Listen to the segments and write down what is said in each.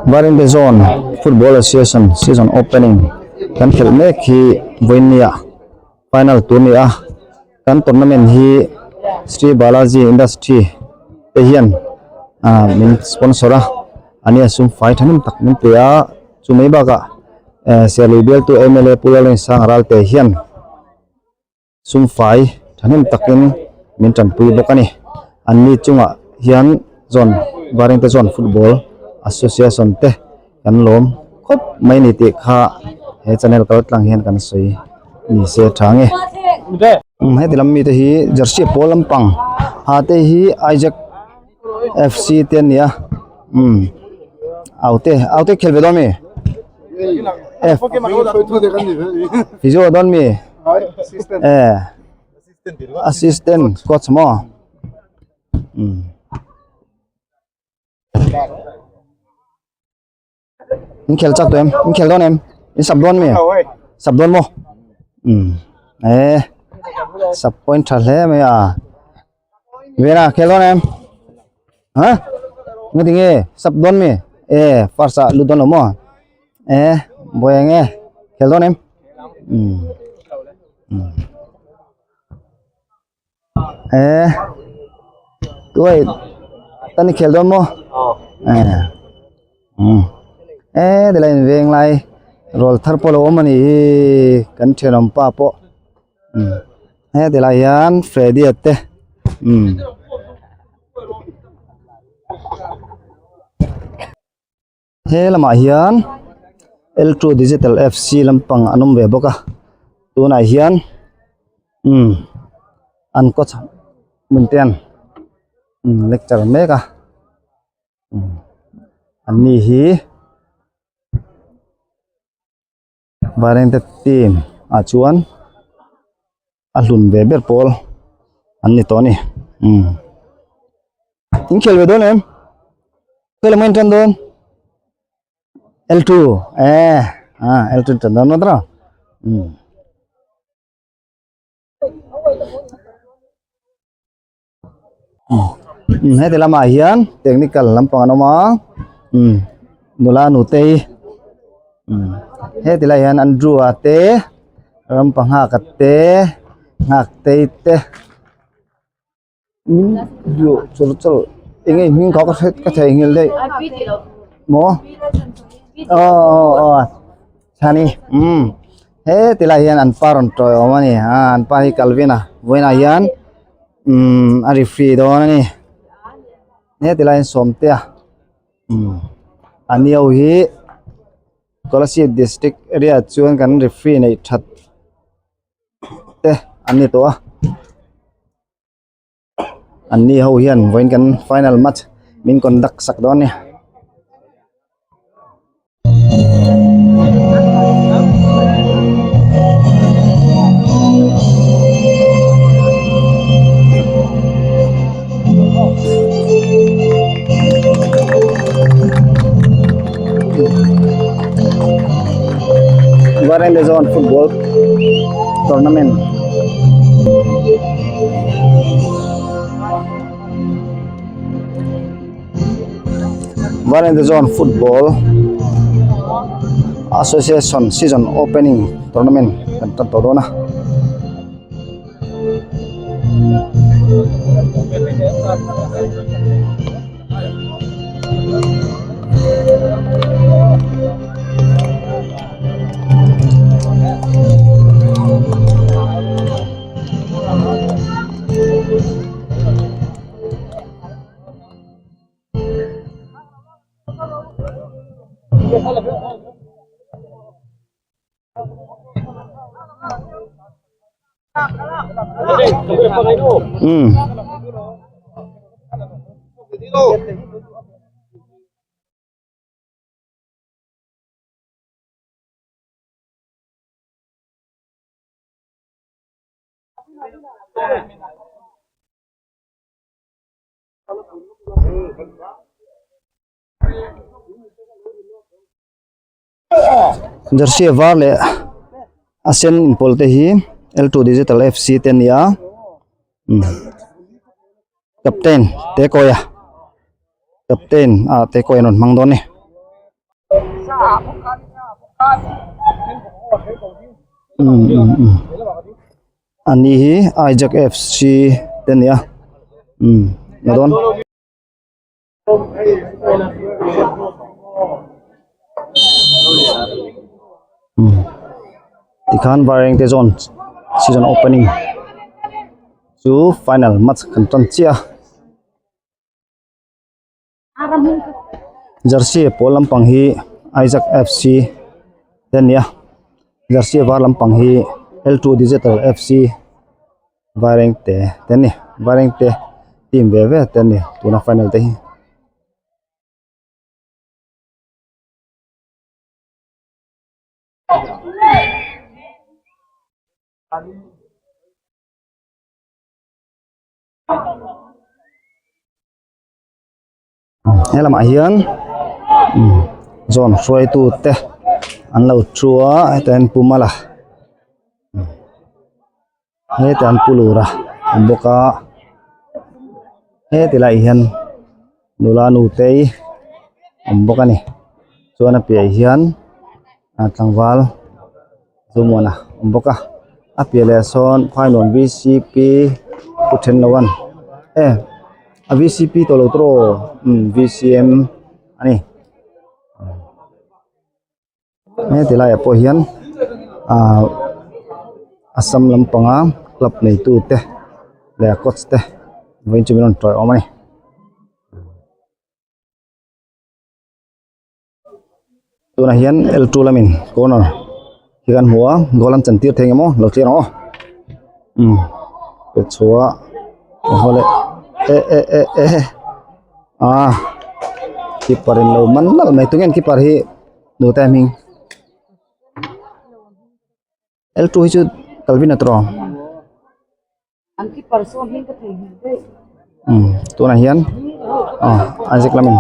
Varente Zone Football Association season opening kan khelh mek hi vawinia final tur a ni a kan tournament hi Sri Balaji Industry te hian ah min sponsor a ania sum fai thahnem tak min pe a chu mai bakah eh Serlui bialtu M L A Pu Lalrinsanga Ralte hian. Sumfai thahnem takin min tanpui bawk a ni. Anni chungah hian zawn Vairengte zawn football association te kan lawm khawp mai a ni tih kha he channel kal tlang hian kan sawi ni se tha nge. Heti lam mite hi jersey pawl lampang ha te hi Isaac F C te an ni a umm aute aute khel ve dawn mi F physio dawn mi e assistant coach maw umm. In khel chak tawh em in khel dawn em in sap dawn mi sap dawn maw umm eh sap point tha hle mai a Vera khel dawn em ha nga tinge sap dawn mi eh first ah lut dawn lo maw eh buai ang e khel dawn em umm umm. Eh tuai tani khel dawn maw eh um eh tilai in veng lai rawl thar pawh a lo awm a ni hi kan thenawm pa pawh um he tilai hian Freddy a te um. He lamah hian L two digital F C lampang an awm ve bawk a tunah hian umm an coach hmun te an lecture mek a umm an ni hi Vairengte team ah chuan a hlun ve ber pawl an ni tawh a ni umm in khel ve dawn em khel ang mai an tan dawn L two eh ah L two tan dawn maw umm. Heti lamah hian technical lampang an awm a umm nula nutei umm heti lai hian Andrew a te Rampahnghaka te Nghaktei te chawr chawr eng nge hming kha ka hre ka theihnghilh daih maw aw aw aw chhani umm heti lai hian an pa rawn tawi awm a ni a an pa hi Calvin-a vawiinah hian umm a referee dawn a ni heti lai hian Sawmtea umm a nio hi Kolasib district area chuan kan referee neih that te an ni tawh a an ni ho hian vawiin kan final match min conduct sak dawn a ni. Vairengte Zone Football Tournament Vairengte Zone Football Association Season Opening Tournament kan tan tawh dawn a. Um Jersey var leh a sen inpawlh te hi L two digital F C te a ni a umm captain te kawi a. Captain ah te coin rawn hmang dawn a ni. Ani hi Aijak F C te a ni a umm ni dawn. Tikhan Vairengte zone season opening chu final match kan tan chiah a. Jersey pawl lampang hi Isaac F C te a ni a jersey var lampang hi L two digital F C Vairengte te a ni Vairengte team ve ve te a ni tuna final te hi. He lamah hian zawn hruaitu te an lo thu a hetah hian pu mala hetah an pu lura a awm bawk a heti laiah hian nula nu te hi awm bawk a ni chuan a piahah hian tlangval Zumuana awm bawk a a piah leh sawn phainuam V C P pu then lo an e a V C P tawh lo tawh umm V C M a ni heti laiah pawh hian ahh Assam lampanga club neitu te leh a coach te vawiin chu min rawn tawiawm a ni. Tunah hian L two lamin corner hi kan hmu a goal an chan tir thei ang emaw lo thlir ang aw umm pe chhuah a haw leh eh eh eh eh ah keeper in lo man nalh mai tunge an keeper hi nute a hming L two hi chu Calvin a tawh. An keeper saw hming ka theihnghilh daih. Umm tunah hian aw Isaac lamin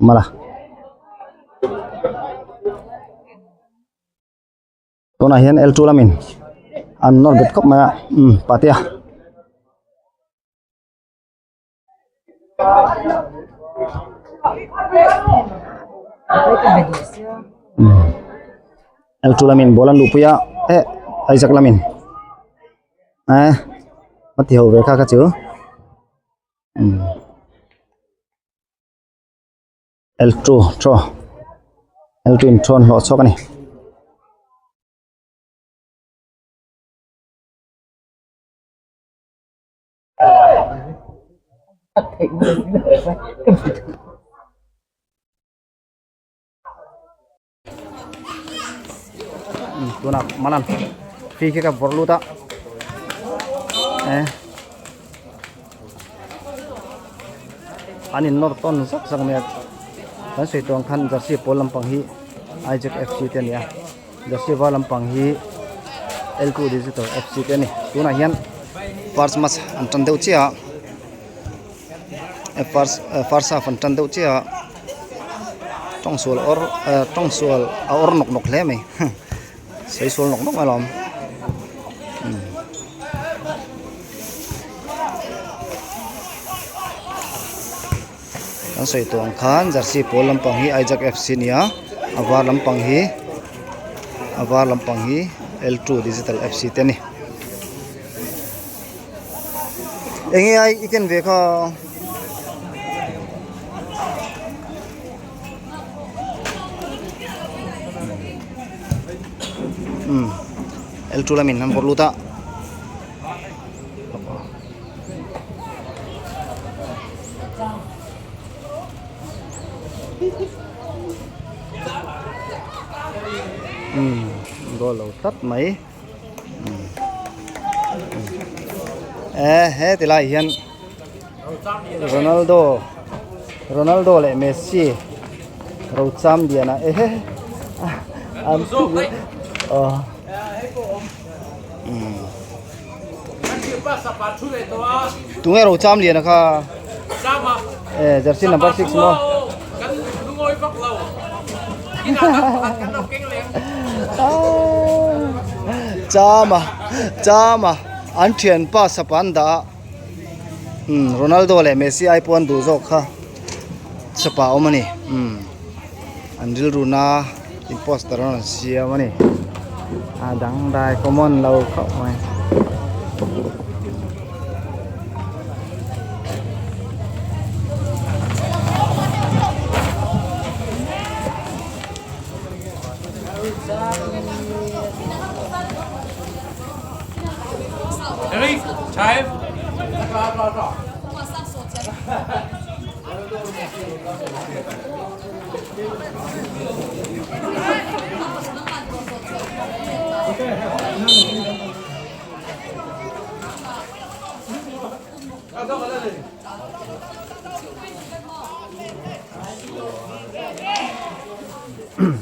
mala tunah hian L two lamin an nawr bet khawp mai a umm patea. L two lamin ball an luhpui a eh Isaac lamin eh a ti ho ve kha kha chu umm L two chaw L two in chaw an hlawh chhuak a ni. Tunah malan free kick a vawrh lut a eh an in nawr tawn zak zak mai a kan sawi tawh ang khan jersey pawl lampang hi Isaac F C te a ni a jersey var lampang hi L two digital F C te a ni tunah hian first match an tan deuh chiah a first first half an tan deuh chiah a tawng sual awr tawng sual a awr nawk nawk hle mai sawi sual nawk nawk mai alawm kan sawi tawh ang khan jersey pawl lampang hi Isaac F C a ni a a var lampang hi a var lampang hi L two digital F C te a ni. Enge a i ken ve kha umm L two lamin an vawrh lut a. Umm goal lo tlat mai eh he ti lai hian Ronaldo Ronaldo leh Messi Rocham liana eh he an aw. Tunge ro cham lian a kha eh jersey number 6 maw. Chama Chama an thianpa sapa an dah a umm Ronaldo leh Messi ai pawh an duh zawk kha sapa a awm a ni umm an rilru na in poster an rawn siam a ni a dangdai common lo khawp mai.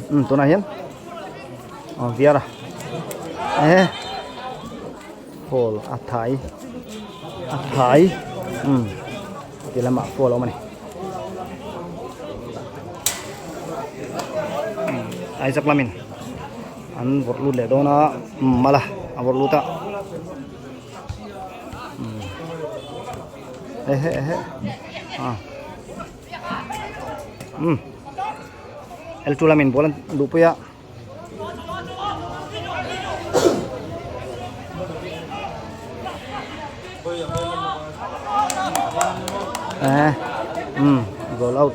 Um tunah hian aw viara eh phone a thai a thai um ti lamah phone a awm a ni Isaac lamin an vawrh lut leh dawn a um mala a vawrh lut a um ehe ehe ah um L2 lamin ball an luhpui a. Eh, um, goal out.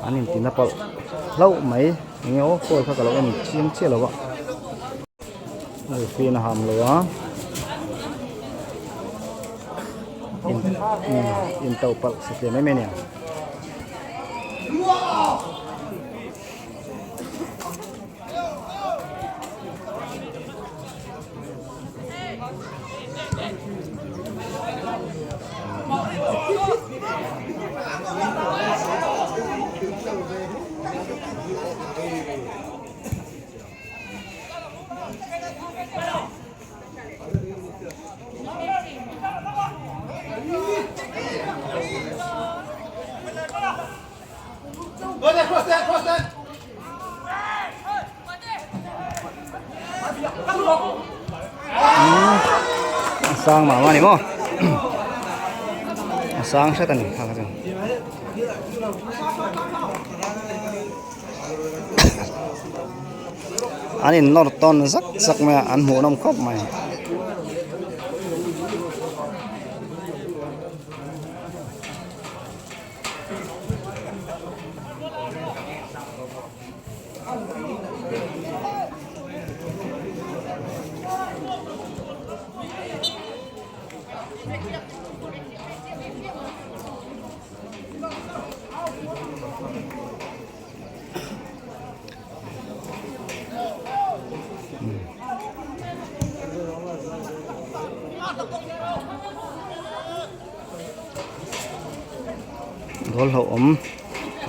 An intina palh hlauh mai eng emaw phone kha ka lo en chiang chiah lo a referee in a ham lo a in in to palh satliah mai mai a ni ang. A sang mah mah a ni maw a sang hret a ni kha kha chu. An in nawr tawn zak zak mai a an hmuh nawm khawp mai. Goal hlauhawm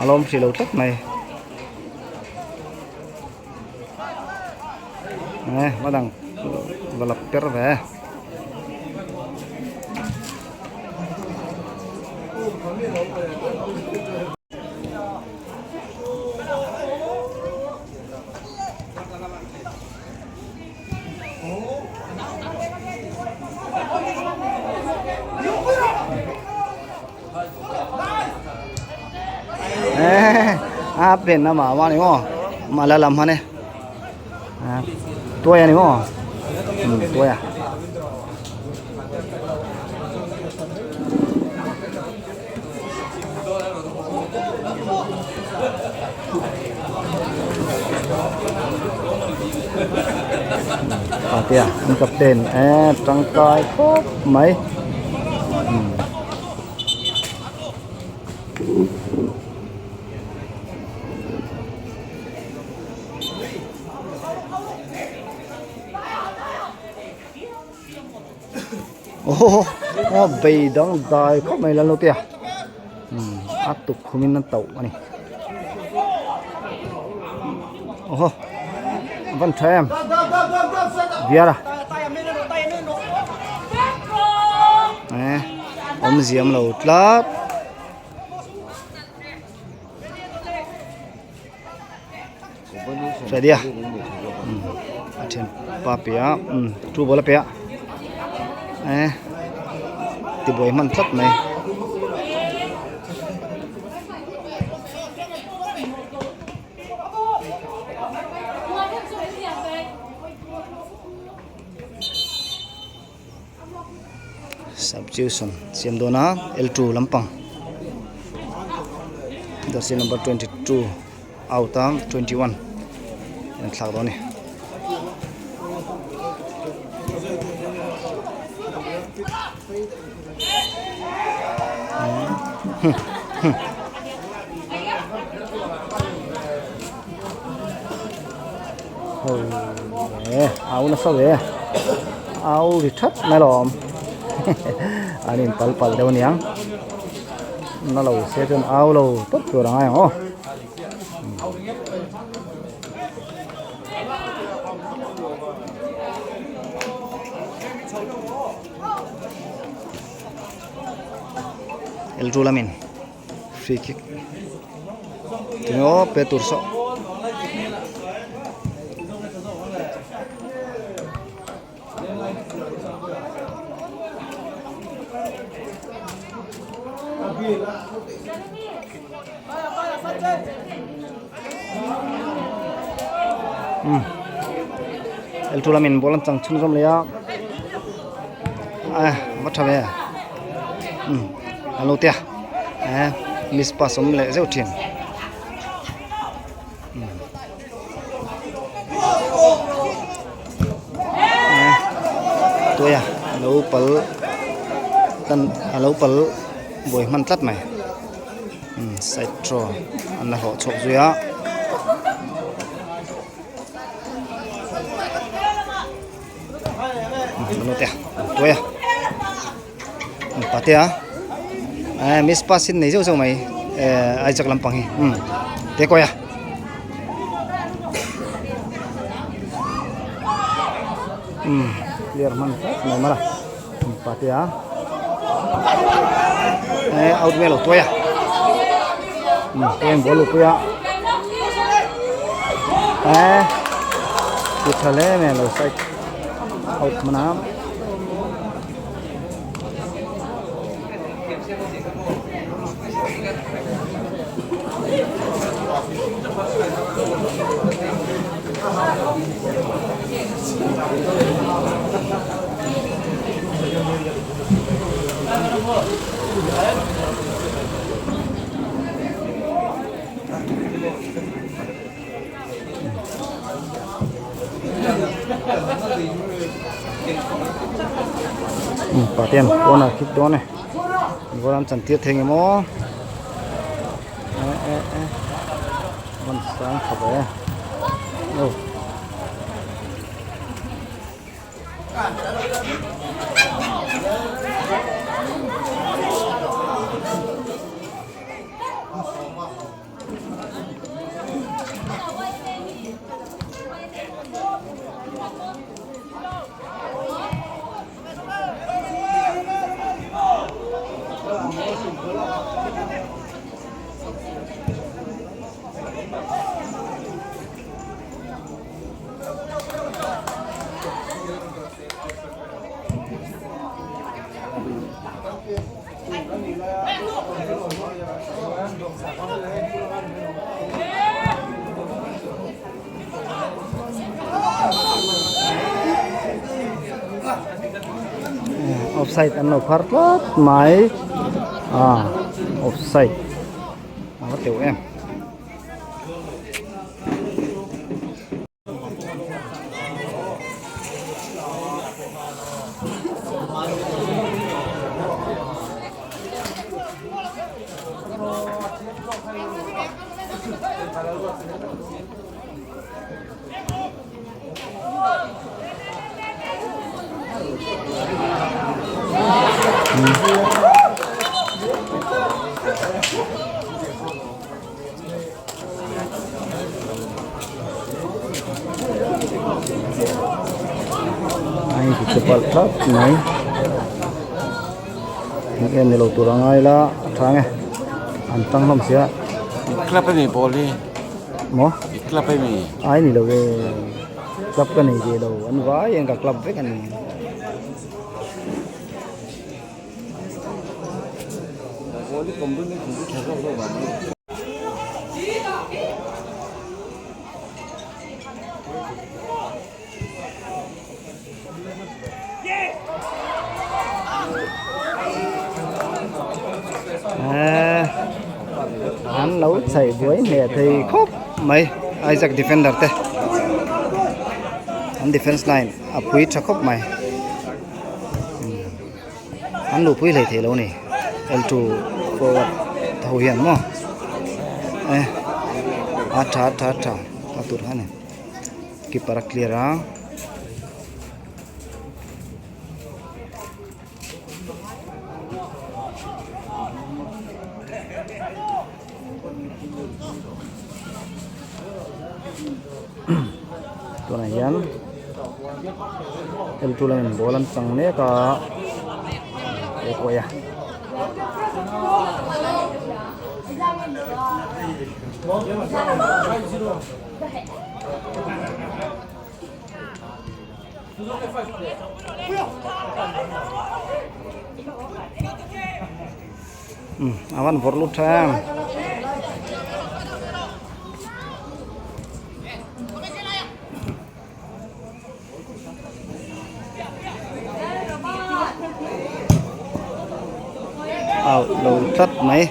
a lawm hrih lo tlat mai eh va dang va lap per ve. A pen a mah ni maw mah la lam han e tuai a ni maw tuai a. Patea an captain eh tangkai khawp mai Aw bei dang dai khawp mai lal naute a umm a tukkhum in a tauh a ni aw a van tha em biar a eh awmzia awm lo tlat. Ready a a then pa pe a two ball a pe a eh tibuai hman tlat mai. Substitution siam dawn a L2 lampang jersey number 22 out a 21 an thlak dawn a ni. Au nasa ve au ri that mai lawm an in pal pal deuh aniang na lo se chuan au lo tawp tur a ngai ang aw. Elru lamin free kick tinge aw pe tur saw um Elru lamin ball an chang chhunzawm leh a a va tha ve um an lo tia eh miss pass awm leh zeuh thin eh tuaia a lo pal tan a lo pal buai hman tlat mai um side throw an la hlawh chhuak zui a. Tuai a patea eh miss pass in nei zeuh zeuh mai eh Isaac lampang hi umm te kawi a umm clear hman tlat mai mara patea eh out vel lo tuai a umm tuai ball lo pui a eh ti tha hle mai lo side out hman a. Paten corner kick dawn e goal an chan tir thei nge maw eh eh eh ban sang khawp e oh. Offside an lo phar tlat mai ah offside a va teuh em. A inti che palh tlat mai eng em ni lo tur a ngai la a tha nge an tang hlawm sia club a ni ball hi maw i club a mi ai ni lo ve club ka nei ve lo an vai ang ka club vek a ni. An lo chhaih buai hneh thei khawp mai Isaac defender te an defense line a pui tha khawp mai. An luhpui hlei thei lo ni L2 forward tho hian maw eh a tha a tha a tha a tur kha a ni keeper a clear a. Tunah hian L2 lamin ball an chang mek a he kawi a. A van vawrh lut tha em. Out lo tlat mai.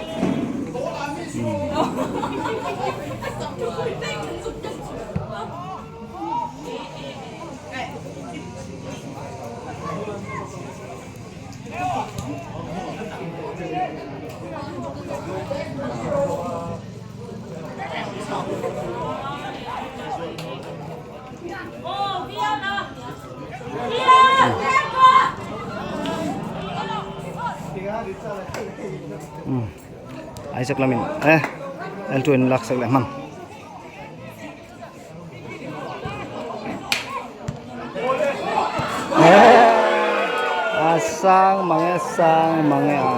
Isaac lamin eh L2 in laksak leh hman. A sang mang e sang mang e a.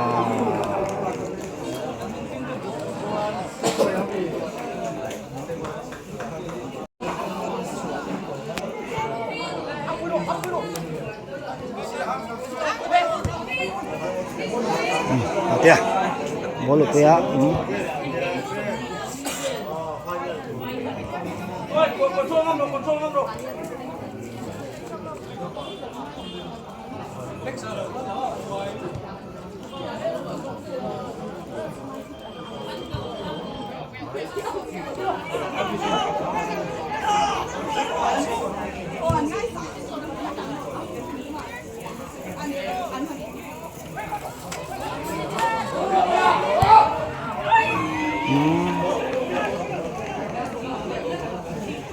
Tia ball upui a.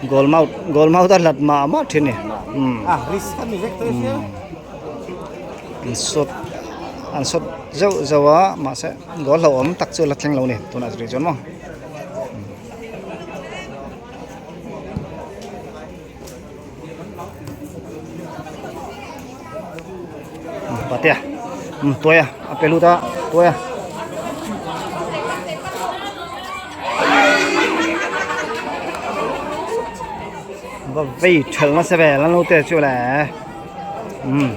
Goal mouth goal mouth a hlat mah mah thin a ni an shot an shot zeuh zeuh a mahse goal hlauhawm tak chu a la thleng lo a ni tunah rih chuan maw. Patea tuai a a pe lut a tuai a. Va vei thelh nasa vel an lo te chu le umm.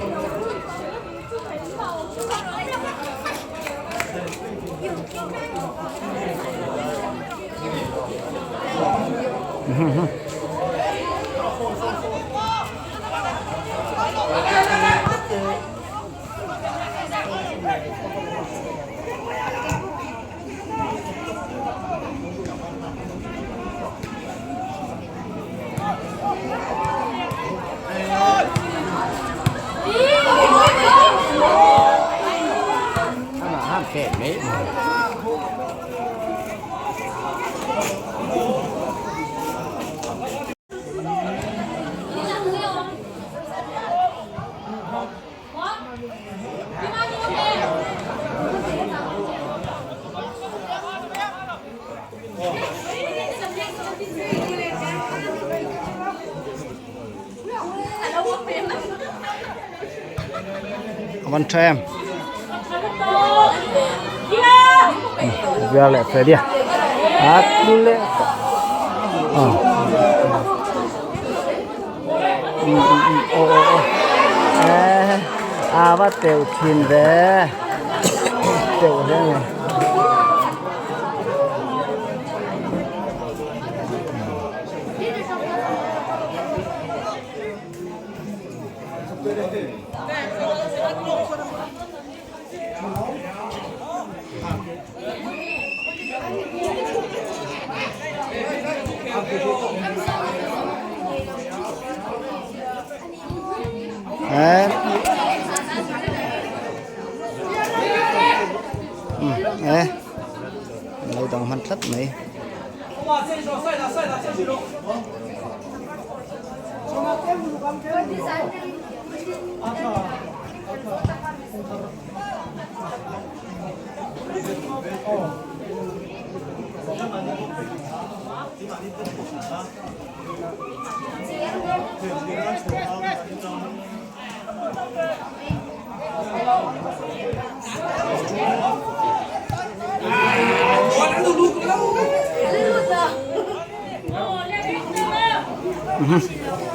A van tha em viar leh Freddy a a tlu leh aw aw aw eh a va teuh thin ve teuh hle a ni. Đấy. Lâu đồng hăn thất mấy.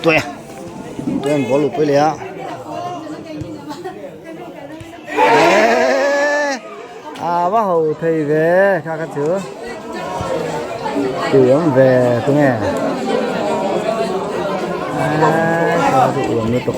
Tuai tuai an ball upui leh a a va ho thei ve kha kha chu tui awm ve tunge a chu uam lutuk.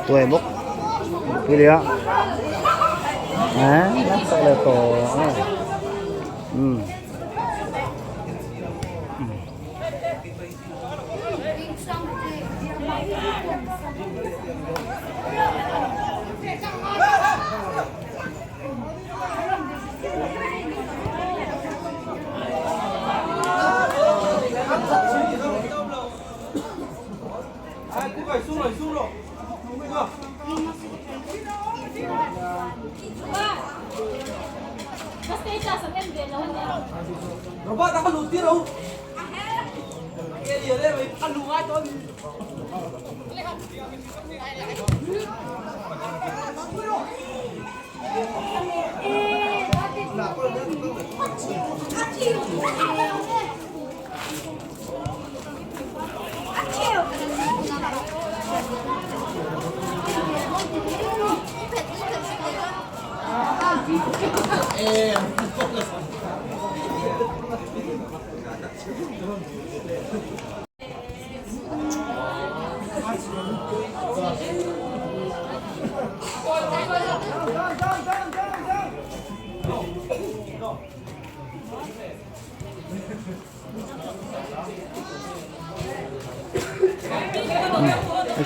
Tuai bawk pui leh a ah tak leh tawh a umm.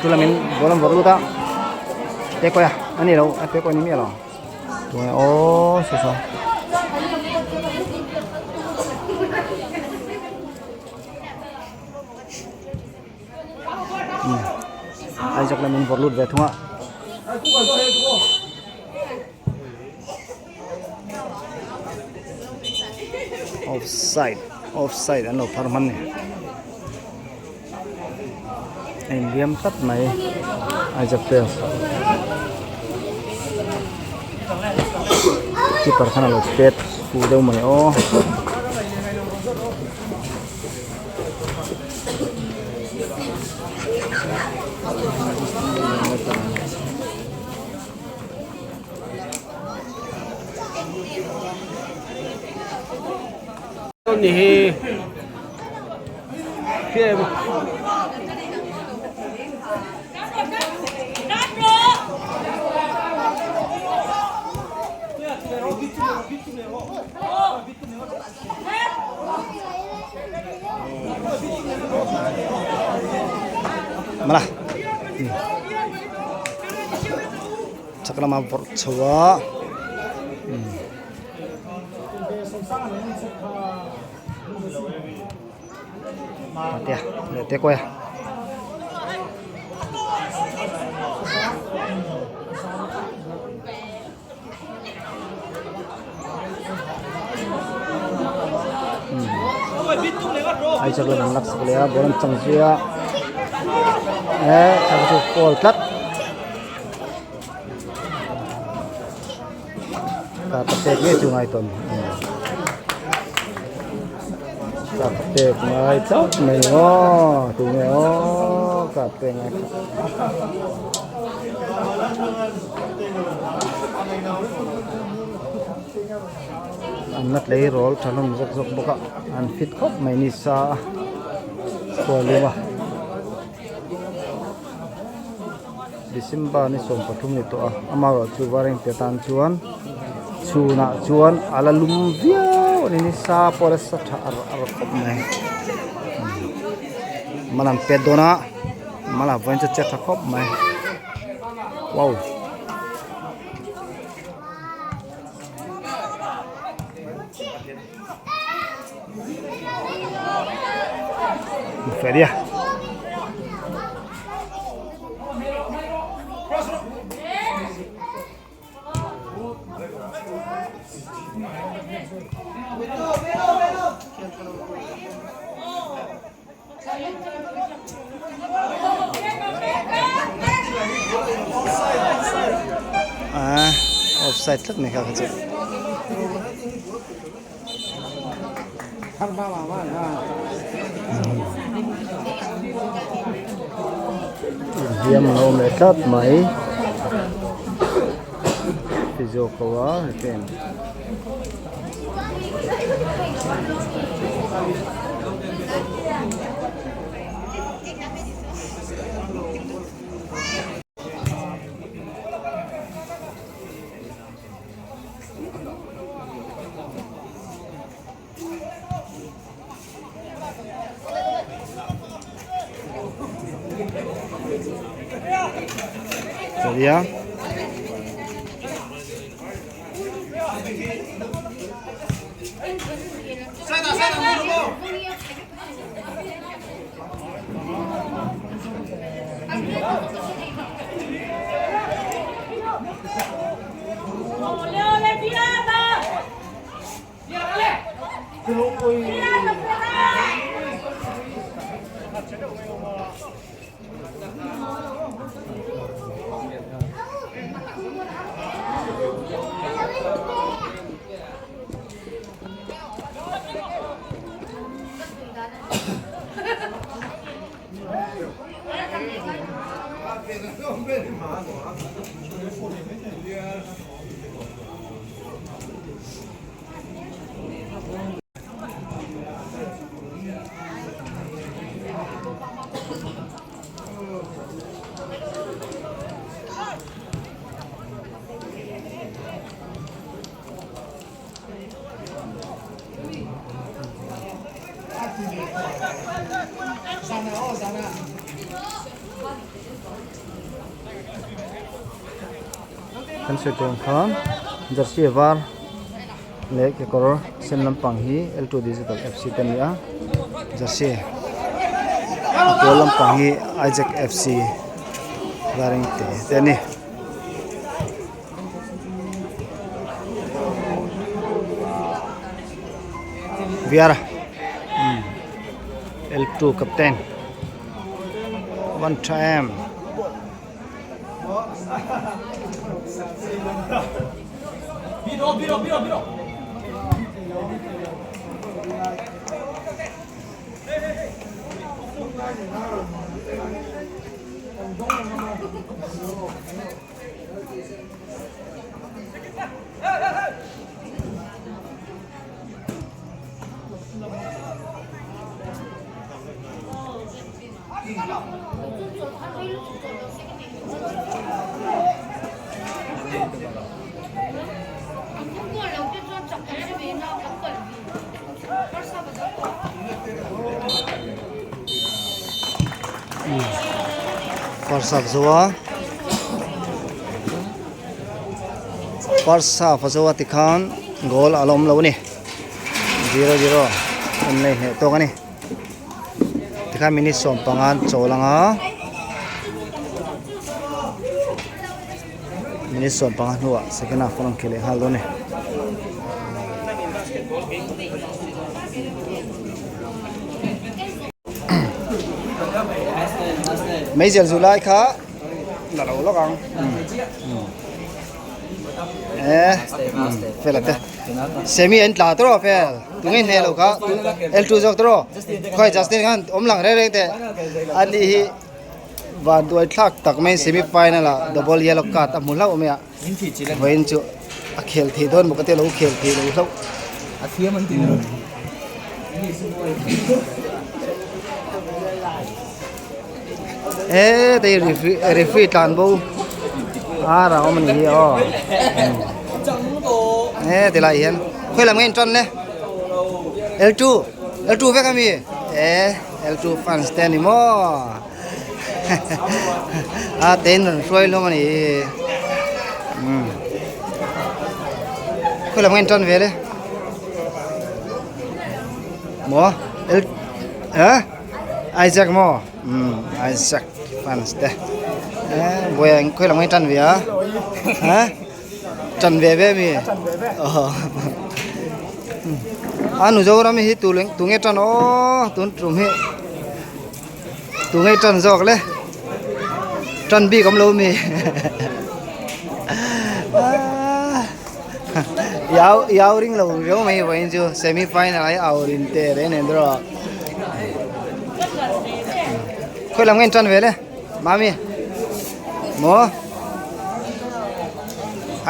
Chu lamin ball an vawrh lut a te kawi a a ni lo a te kawi ni miah lo tunge aw saw saw. Aizawk lamin vawrh lut ve thung a. Offside offside an lo phar hman ni. A inliam tlat mai Isaac Pels. Keeper khan a lo pet fu deuh mai aw. Mala chak lama vawrh chho a tia leh te kawi a. Aizawl lam an laksak leh a ball an chang zui a eh thla chu goal tlat ka ka pek ngei chu ngai tawn ka ka pek ngai tlat mai aw tunge aw ka pek ngai An la tleirawl tha hlawm zawk zawk bawk a an fit khawp mai ni sa a khualum a December ni 13 ni tawh a amaherawh chu Vairengte tan chuan chhunah chuan a la lum viau a ni ni sa pawh a la sa tha ar ar khawp mai mal an pet dawn a mal a vawiin chu a che tha khawp mai wow. Feria. Ah, offside tlat mai kha kha chu. Inhliam an awm leh tlat mai. Physio ko a repair. Seria. Kan sawi tur ang khan jersey var leh kekawr sen lampang hi L two digital F C te a ni a jersey a pawl lampang hi Isaac F C Vairengte te a ni. Viara umm L two captain one tha em. First half zo a first half a zo a tikhan goal a la awm lo a ni 0-0 an la inhneh tawk a ni. Tikhan minute 15 an chawl ang a minute 15 hnuah second half a rawn khel leh nghal dawn a ni. Meizial zu lai kha la lo lawk ang e fel ate semi an tla tawh fel tunge hne lo kha L2 zawk tawh khawi Justin khan awm lang reng reng teh ani hi van duai thlak tak mai semi final ah double yellow card a hmu hlauh mai a vawiin chu a khel thei dawn bawk a te lo khel thei lo hlauh. E tei referee referee tlan bo a ra awm a ni hi aw e tilai hian khawi lam nge in tan le L two L two vek ami e L two fans te ani maw a te in rawn hruai hlawm a ni umm khawi lam nge in tan ve le maw L ah. Isaac maw umm Isaac fans te eh buai ang khawi lam nge tan ve a ha tan ve ve mi aw a nu Zoram hi tu tu nge tan aw tun tum hi tu nge tan zawk le tan bik awm lo mi iau iau ring lo riau mai vawiin chu semi final ai au rin te reng nen draw khawi lam nge in tan ve le mami maw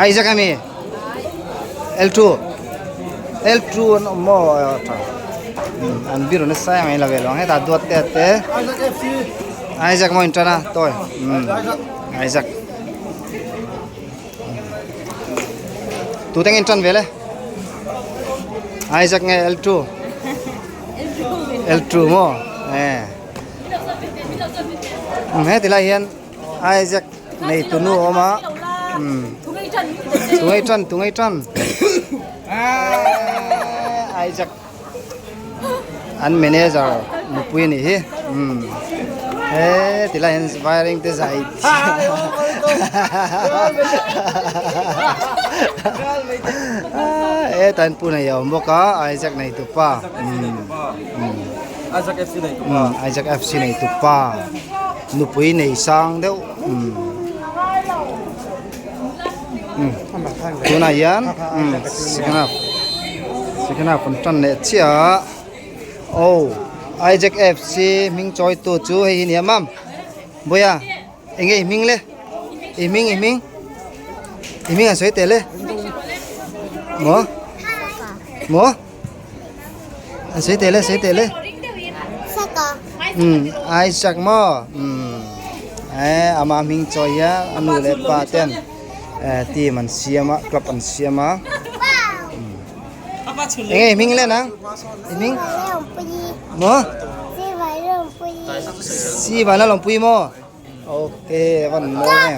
Isaac ami L2 L2 an awm maw tha an biru nasa em mai la ve lo ang hetah duat te te Isaac maw in tan a tawi Isaac Tute nge in tan ve le Isaac nge L2 L2 maw eh he tilai hian Isaac nei tunu a awm a tungei tan tungei tan Isaac an manager nupui a nih hi umm he ti lai hian wiring te zai he tan pun a awm bawk a Isaac nei tupa umm umm Isaac FC nei tupa nupui nei sang deuh umm tunah hian second half second half an tan leh chiah a aw Isaac F C hming chawi tu chu hei hi a ni a mam Bawiha eng nge i hming le i hming i hming i hming an sawi tel e maw maw an sawi tel e sawi tel e umm Isaac maw umm eh ama hming chawi hian a nu leh pa ten eh team an siam a club an siam a eng nge i hming len ang i hming maw si van a lawmpui maw ok a van mawi em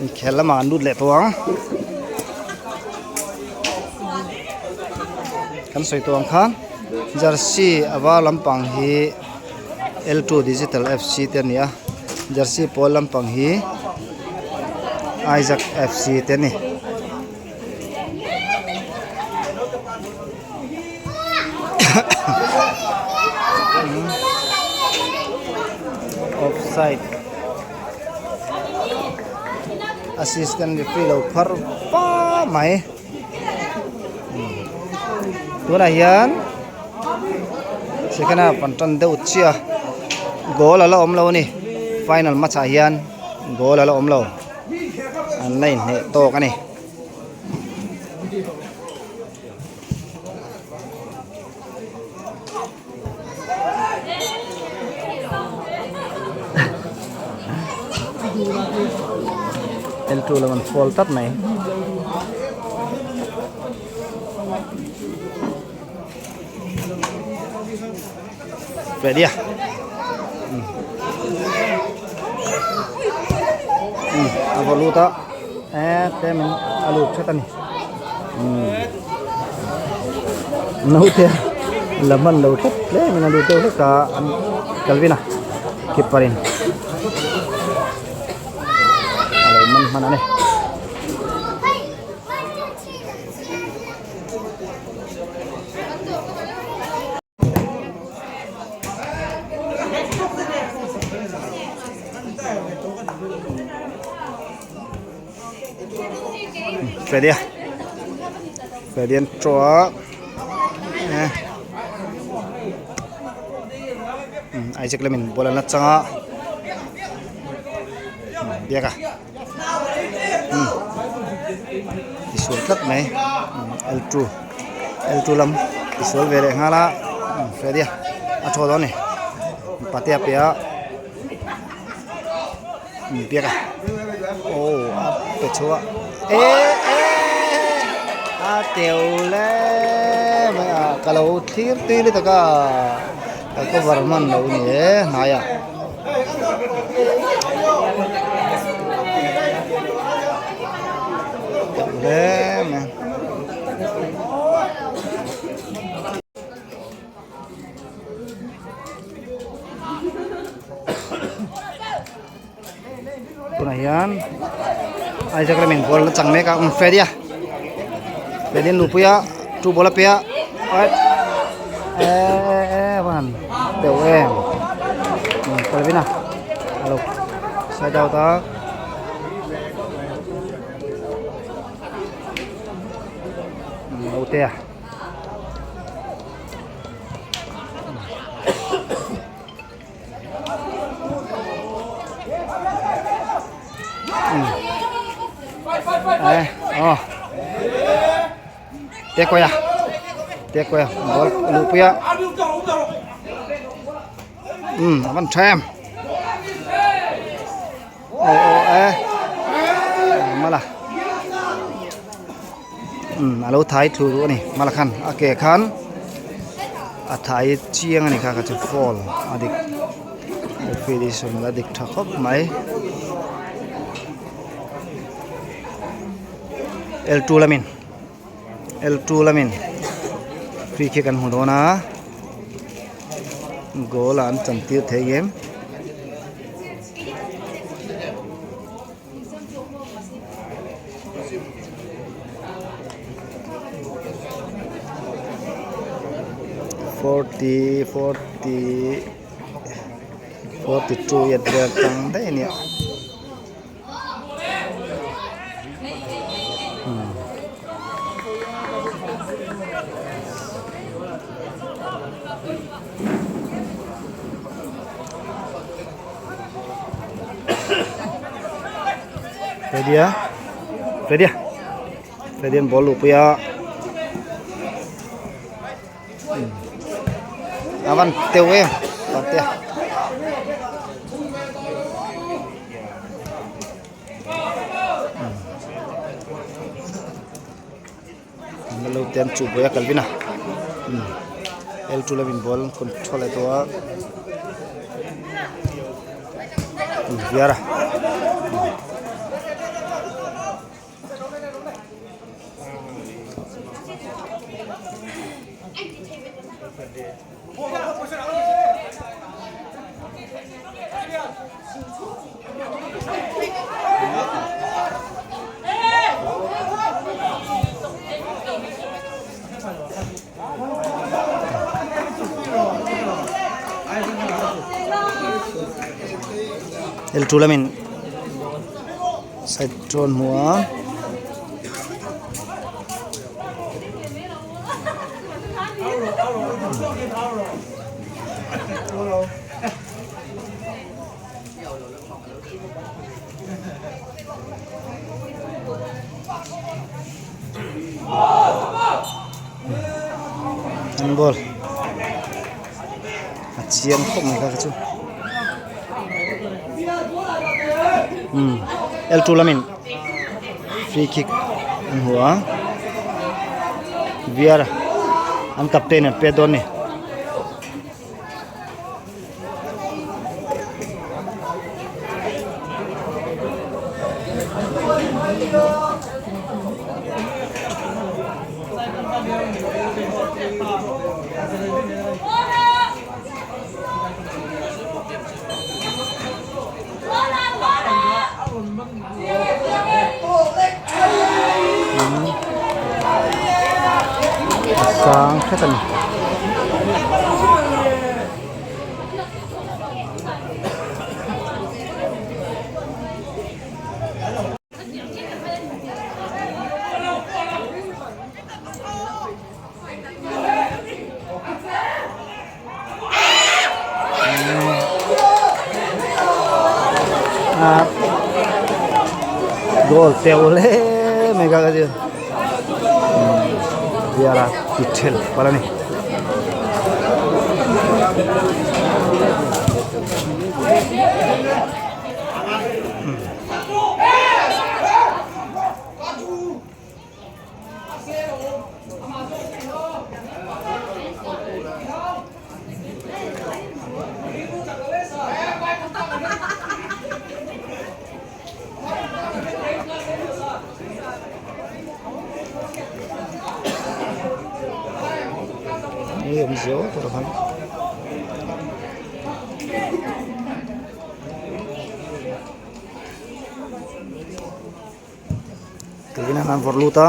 Inkhel lamah an lut leh tawh ang kan sawi tawh ang khan jersey a var lampang hi L two digital F C te a ni a. Jersey pawl lampang hi Isaac F C te a ni. Offside assistant referee lo phar va mai tunah hian second half an tan deuh chiah a goal a la awm lo a ni final match ah hian goal a la awm lo an la inhneh tawk a ni. L2 lam an fall tlat mai. Ready a. A vaw lut a e tlemin a lut hret a ni naute la hman lo tlat tlemin a lut deuh hlek a an Calvin-a keeper in a lo man hman a ni. Freddy a Freddy an chaw a Isaac lamin ball an la chang a biak a tisual tlat mai L two L two lam tisual ve leh nghal a Freddy a a thaw dawn a ni patea piah a biak a aw a pe chho a eh eh a teu le mai a ka lo thlir tui lutuk a ka cover hman lo ni e hnai ah. Teuh hle mai. Tunah hian Isaac lamin ball a chang mek a um Freddy a Freddy an luhpui a two ball a pe a eh eh van teuh em Calvin a alo side out a. Naute a. Te quay à te quay à ball luhpui a a van tha em aw aw e mala a lo thai thu duh a ni mala khan a ke khan a thai chiang a ni kha kha chu foul a dik referee sawn a dik tha khawp mai L two lamin L two lamin free kick an hmu dawn a goal ah an chantir thei em. Forty forty forty two yet vel tang daih a nia. Ready a ready a ready an ball luhpui a a van teuh em pate a. Lo te an chuh buai a Calvin a L two lamin ball an control leh tawh a viar a. L two lamin side chu an hmu a. Handball a chiang khawp mai kha kha chu umm L two lamin free kick an hmu a Viara an captain an pet dawn a ni. A sang hret a ni. Goal teuh hle mai kha ka ti biara ti thelh palh a ni. Hei awmzia aw tur khan. Tuin an han vawrh lut a.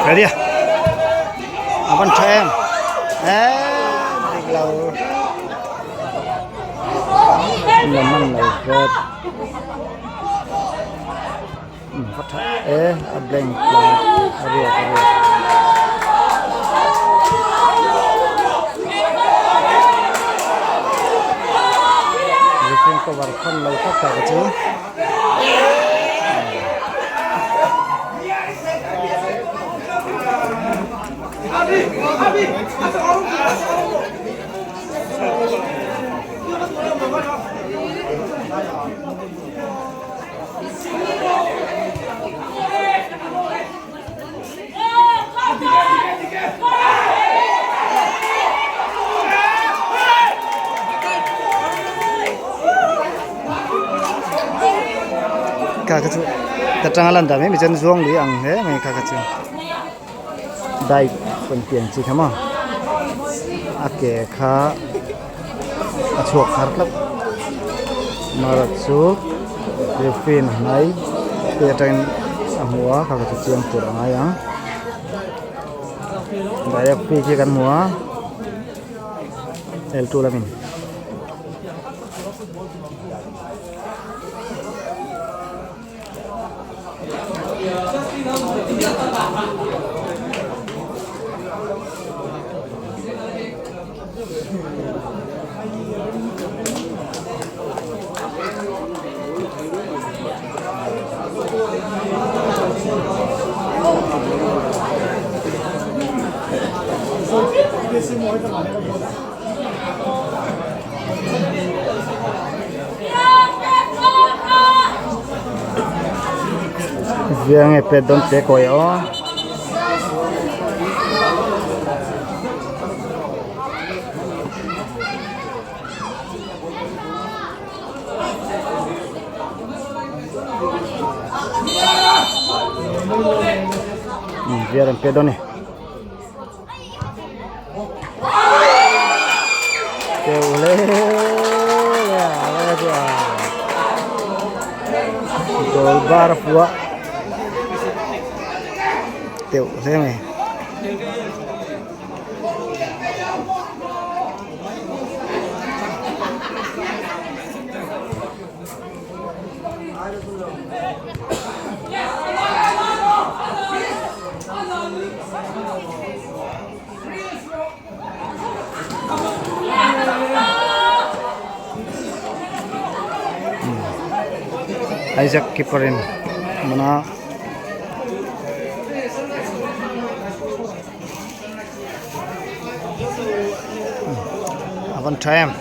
Ready à? À con trai em. Ê, dik lo. La man lo vet. Va tha e a blank la a ruak a ruak. Mihring cover khawn lo tak tak chu. Kha kha chu ta tanga lan dan mai mai chuan zuang lui ang hle mai kha kha chu bike rawn pian chi kha maw a ke kha a chhuak thar tlat marawh chu refree na hnai te atangin a hmu a kha kha chu chiang tur a ngai ang direct free khi kan hmu a L two lamin. Via nge pet dawn che kawi aw. Via rawn pet dawn a ni. Goal bar a pua teuh hle mai. Isaac keeper in mana a van tha em.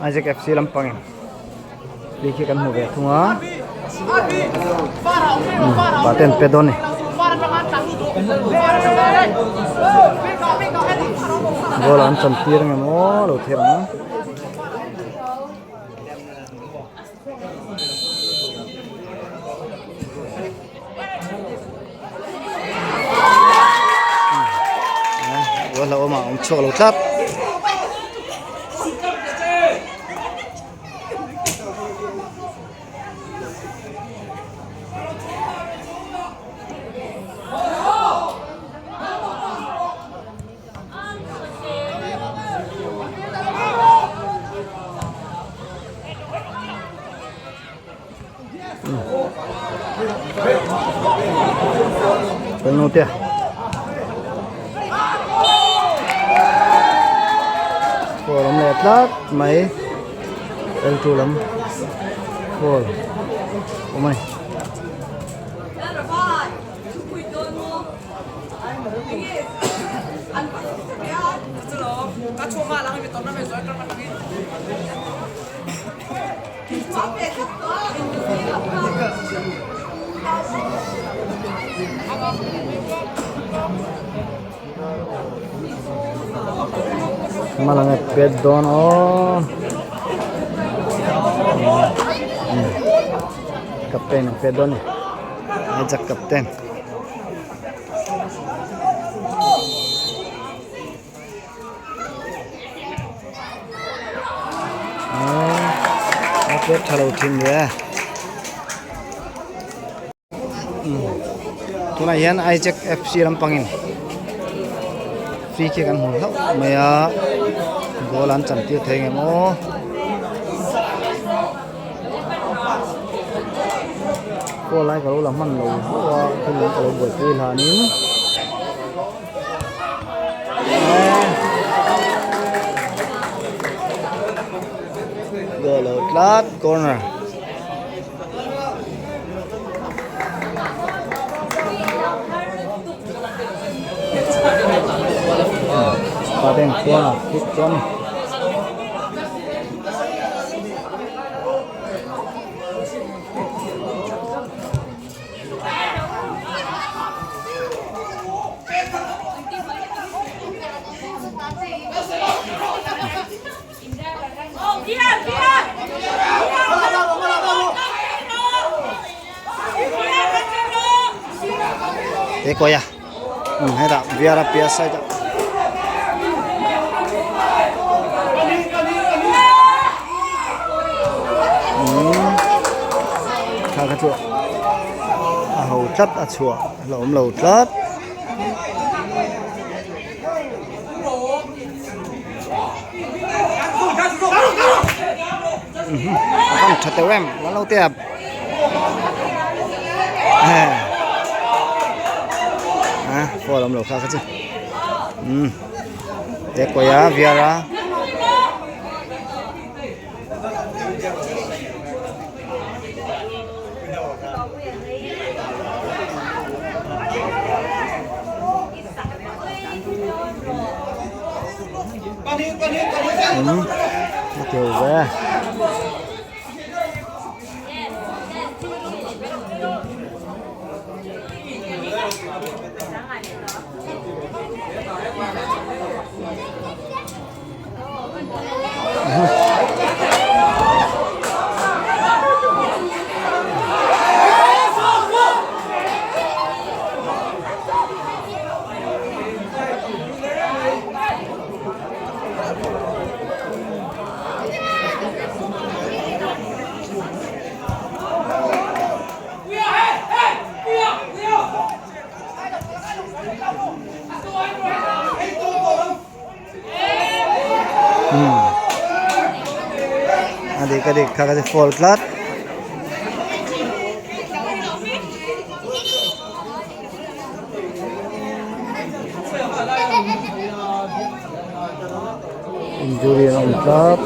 Isaac FC lampangin Ri khi kan hmu ve thung a pate an pe dawn a ni ball an chan tir ang em aw lo thlir ang. Rual a awm a awm chhuak lo tlat. Penalty. Foul awm leh tlat mai L2 lam foul awm a ni. Hmalam a pet dawn aw captain a pet dawn a ni Isaac captain. A pet tha lo thin ve tunah hian Isaac FC lampangin free kick an hmu hlauh mai a goal an chan tir thei ngem aw. Goal lai ka lo la hman lo hlauh a thil dang ka lo buaipui hlanin. Goal lo tlat corner. Paten corner kick chuan. Te kawi a hetah biara piah side ah. Kha kha chu A ho tlat a chhuah a la awm lo tlat. A van tha teuh em van lo te a a phone awm lo kha kha chu umm te kawi a viar a. Umm a teuh ve. A dik a dik kha ka ti fall tlat. Injury an awm tlat.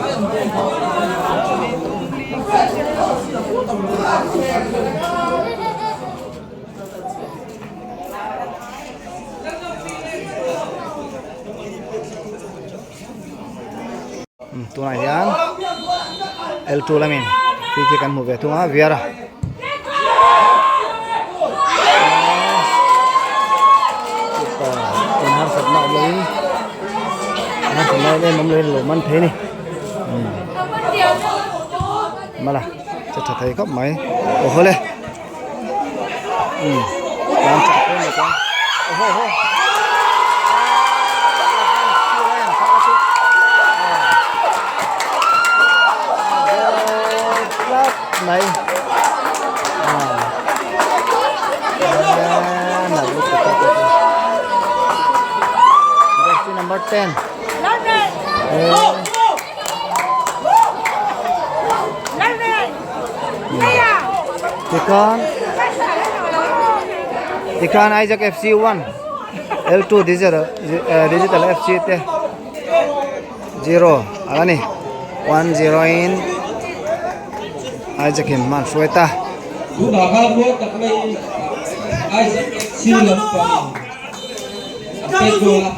Tunah hian L two lamin free kick an hmu ve thung a Viara in harsatna awm loin harsatna em em awm loin lo man thei a ni mala che tha thei khawp mai aw hawle. Mai jersey number 10 Tikhan tikhan Isaac FC 1 L2 digital digital FC te 0 ala ni 1 0 in Isaac in man hruai ta. Tunah khan rual tak mai Isaac FC lampang a pet goal a,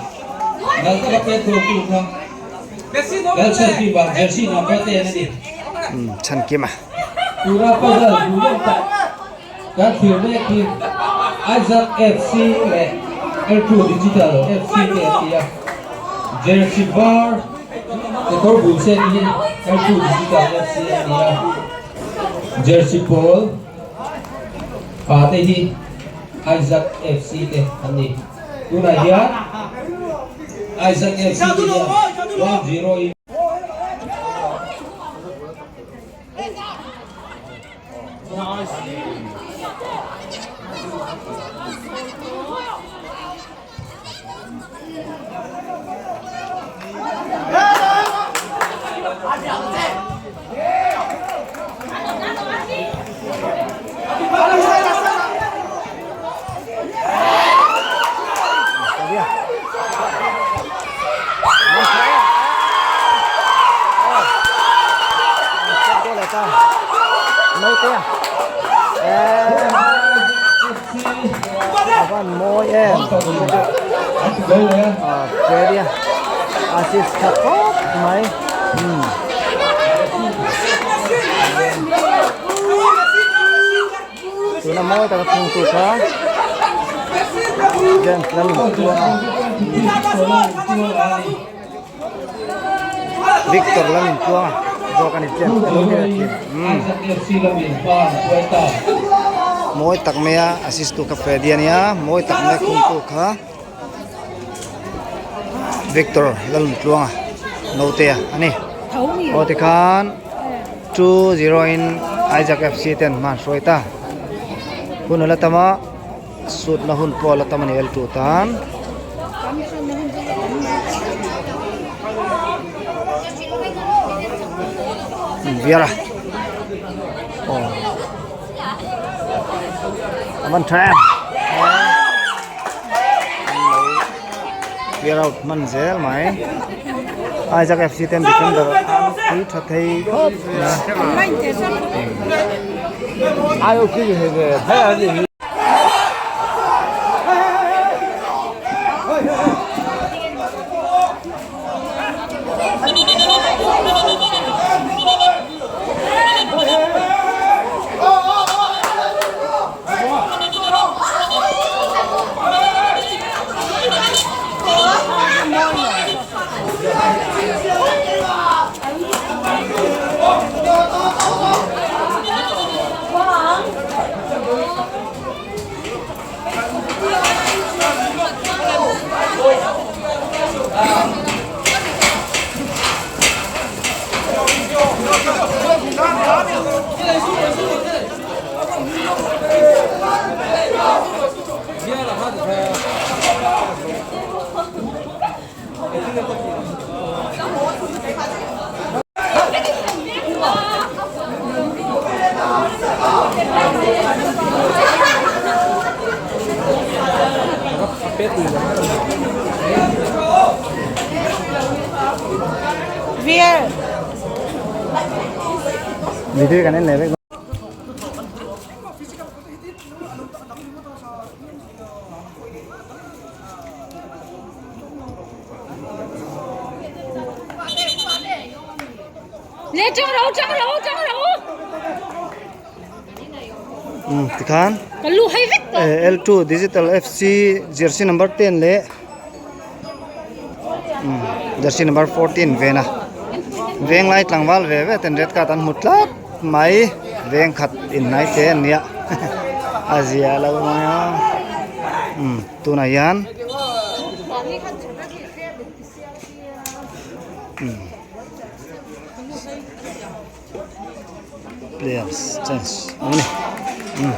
nal taka pet goal tu kha Chhan kim a. Tura puzzle duh deuh tak kan thlir mek hi Isaac FC leh L2 Digital FC te an ti a, Jersey var kekawr bul sen hi L2 Digital FC an ni a, Jersey pawl pa te hi Isaac FC te an ni. Tunah hian Isaac FC te hian 1-0 in. Avan mawi em Freddy a assist tha khawp mai Tuna mawi taka thung tu kha James lam in tluang a Victor lam in tluang a zawk a ni James lam in mawi tak mai a assist tu kha Freddy a nia mawi tak mai a khung tu kha Victor Lalnuntluanga naute a ni aw tikhan 2-0 in Isaac FC ten hma an hruai ta. Hun a la tam a sut na hun pawh a la tam a ni L two tan. Viara aw a van tha em clear out hman zel mai Isaac FC ten defender an pui tha thei khawp mai. Video kan en leh vek. Tikhan L2 Digital FC jersey number 10 leh jersey number 14 vena venglai tlangval ve ve ten red card an hmu tlat mai veng khat inhnai te an nia a zia lo mai a tunah hian Players chance awm a ni umm.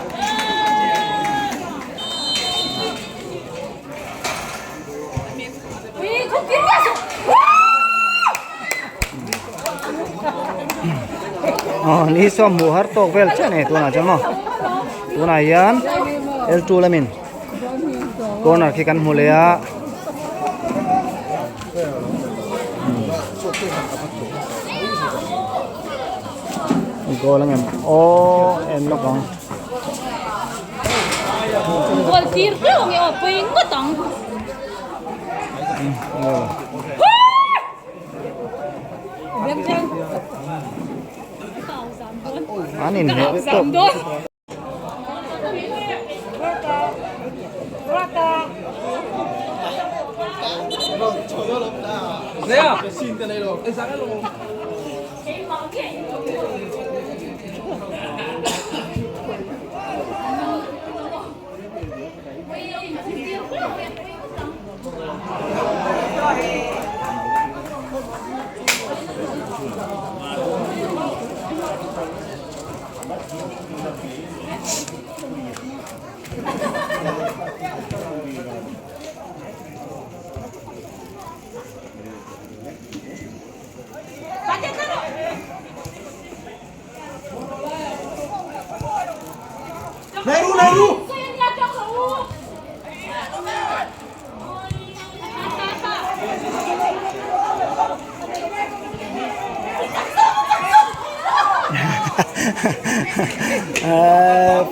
Aw ni saw hmuh har tawk vel chiah a ni tunah chuan maw tunah hian L two lamin corner khi kan hmu leh a. Goal ang em aw en lawk ang. Goal tir hlauh ang e aw pui ngawt ang. An inhmeh tawp.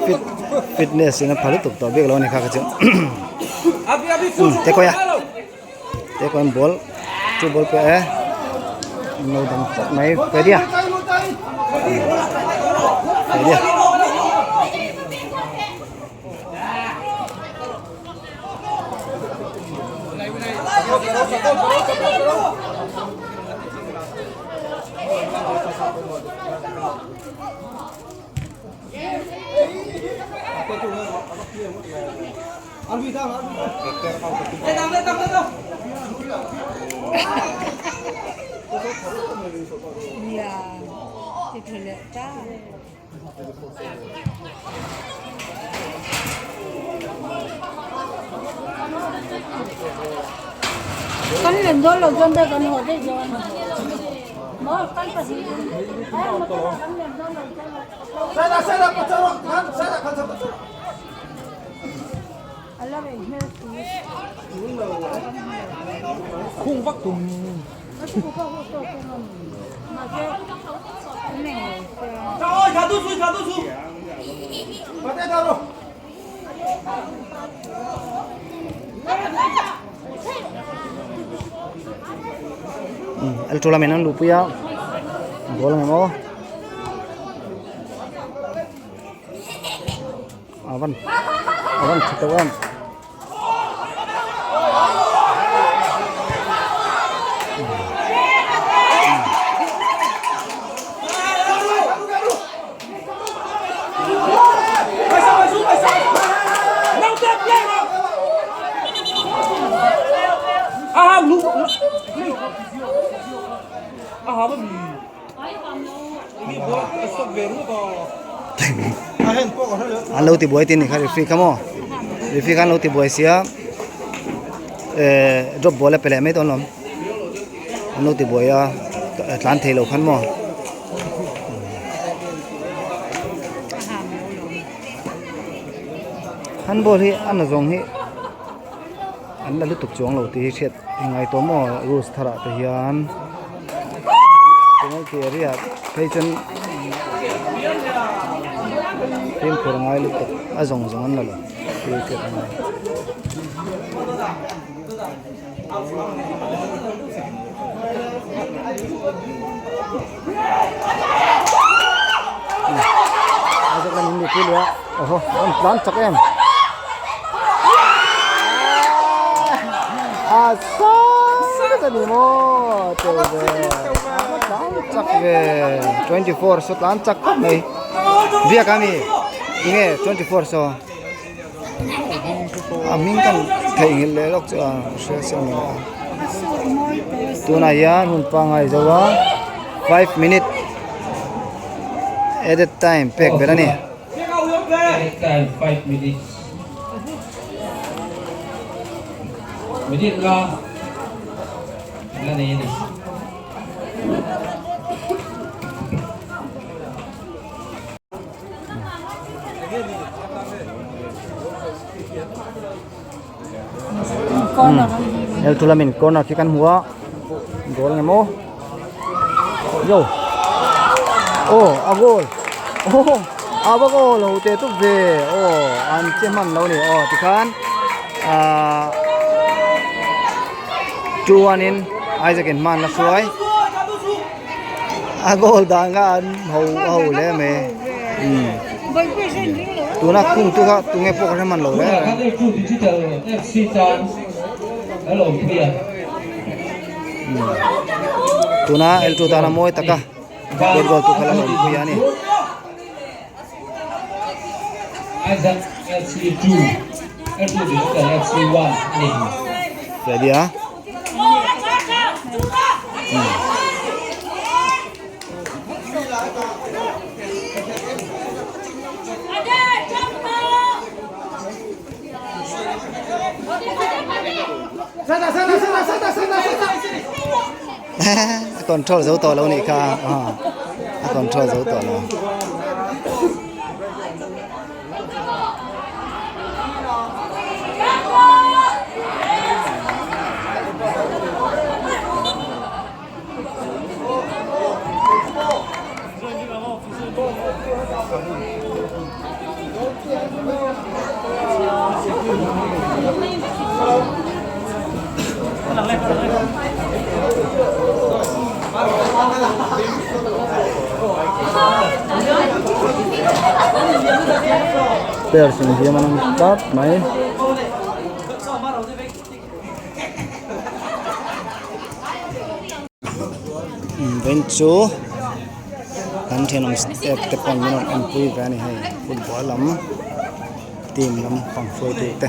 Fit fitness in a pha lutuk tawh bik lo a ni kha kha chu te kawia te kawian ball chu ball pawh e an lo dang tlat mai ready a ready a. L2 lamin an luhpui a goal ang em aw a van a van tha tawh em. An lo ti buai tin ni kha referee kha maw referee khan lo ti buai sia eh drop ball a pe leh mai dawn lawm an lo ti buai a tlan thei lo khan maw. Handball hi a nazawng hi an la lutuk chuang lo tih hi hriat i ngai tawh maw rules thar ah te hian penalty area phei chuan fimkhur a ngai lutuk a zawng zawng an la lo tih hi hriat a ngai. Tlan chak em a sawi ta ni maw tei ve tlan chak ve 24 saw tlan chak khawp mai biak a mi enge 24 saw a hming kan theihnghilh leh lawk chu a hria se ni a tunah hian hun pangngai zo a five minute added time pek ber a ni. Added time five minutes minute la la nei a ni. L two lamin corner khi kan hmu a goal nge maw yo aw a goal aw a va goal ho te tup ve aw an che hman lo ni aw tikhan ah 2-1 in Isaac in hman la hruai. A goal dan kha an ho a ho hle mai umm tuna khung tu kha tunge pawh ka hre hman lo reng reng. Tuna L2 tana mawi taka third goal tu kha la awm pui a ni. Ready a. A control zo tawh lo nih kha a control zo tawh lo. Players in hiam an awm tlat mai. Vawiin chu kan thenawm step te pawn min rawn enpui ve a ni hei football lam team lam pang hruaitu te.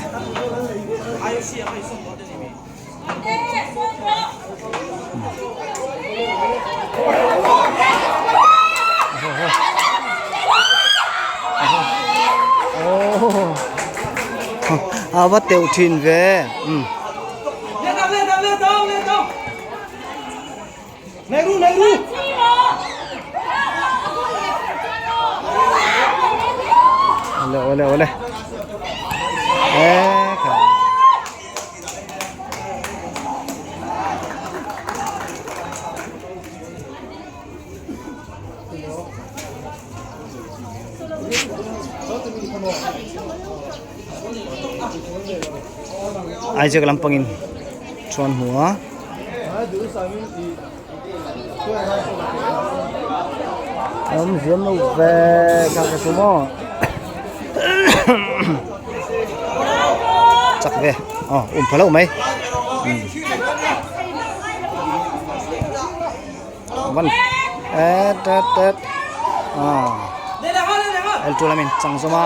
A va teuh thin ve. Ole ole ole e kha Isaac lampangin chuan hmu a. Awm ziam lo ve kha ka chu maw chak ve aw um pha lo mai van et et et ah el tu lamin chang zawm a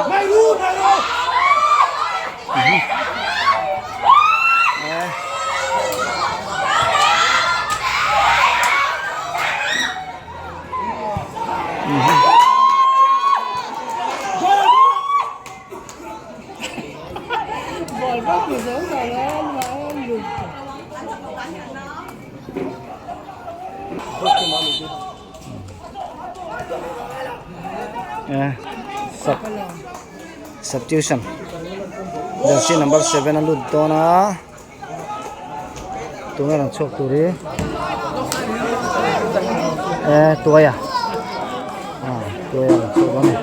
Sub substitution jersey number 7 a lut dawn a tunge rawn chhuak tur hi e tuaia ah tuaia rawn chhuak dawn a ni.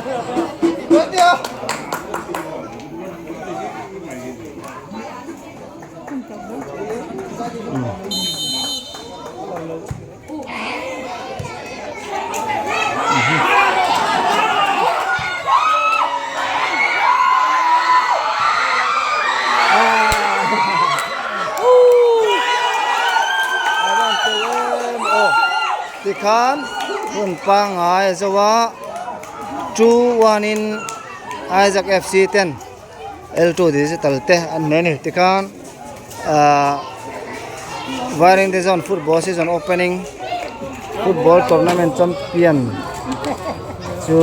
Tikhan hun pangngai a zo a 2-1 in Isaac FC ten L2 digital te an hne a ni tikhan ahh Vairengte zone football season opening football tournament champion chu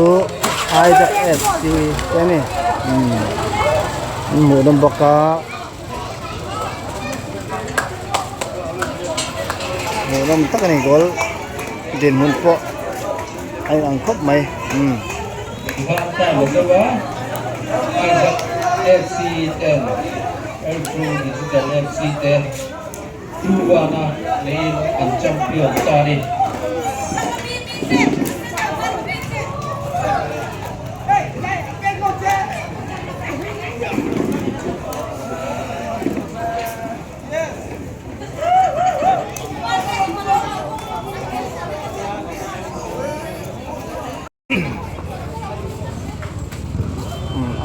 Isaac FC te a ni umm an hmuh dawn bawk a hmuh nawm tak a ni goal dinhmun pawh a inang khawp mai umm. Vantan Mizoa, Isaac FC ten L2 Digital FC te 2-1 a neiin an champion ta a ni.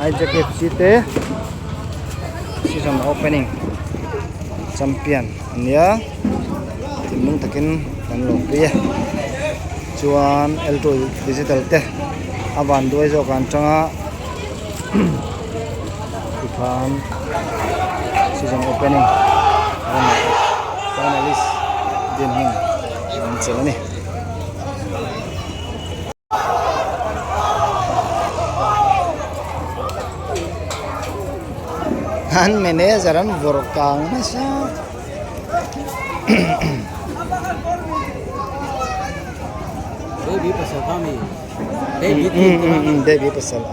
Isaac FC te season opening champion an nia thinlung takin kan lo pui a chuan L2 digital te a van duai zawk an tanga tikhan season opening finalist dinhmun an chelh a ni. An manager an vawrh kang nasa Devi pasal a.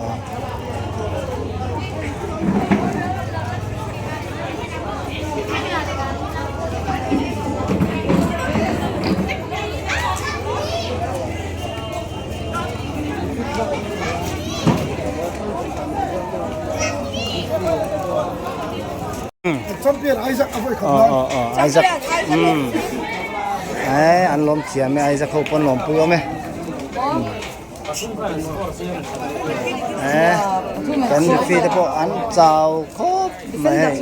Champion Isaac a voi khat nan. Aw aw Isaac. Um. Ai an lawm thiam e Isaac ho pawn lawm pui awm e. Eh kan referee te pawh an chau khawp mai hei.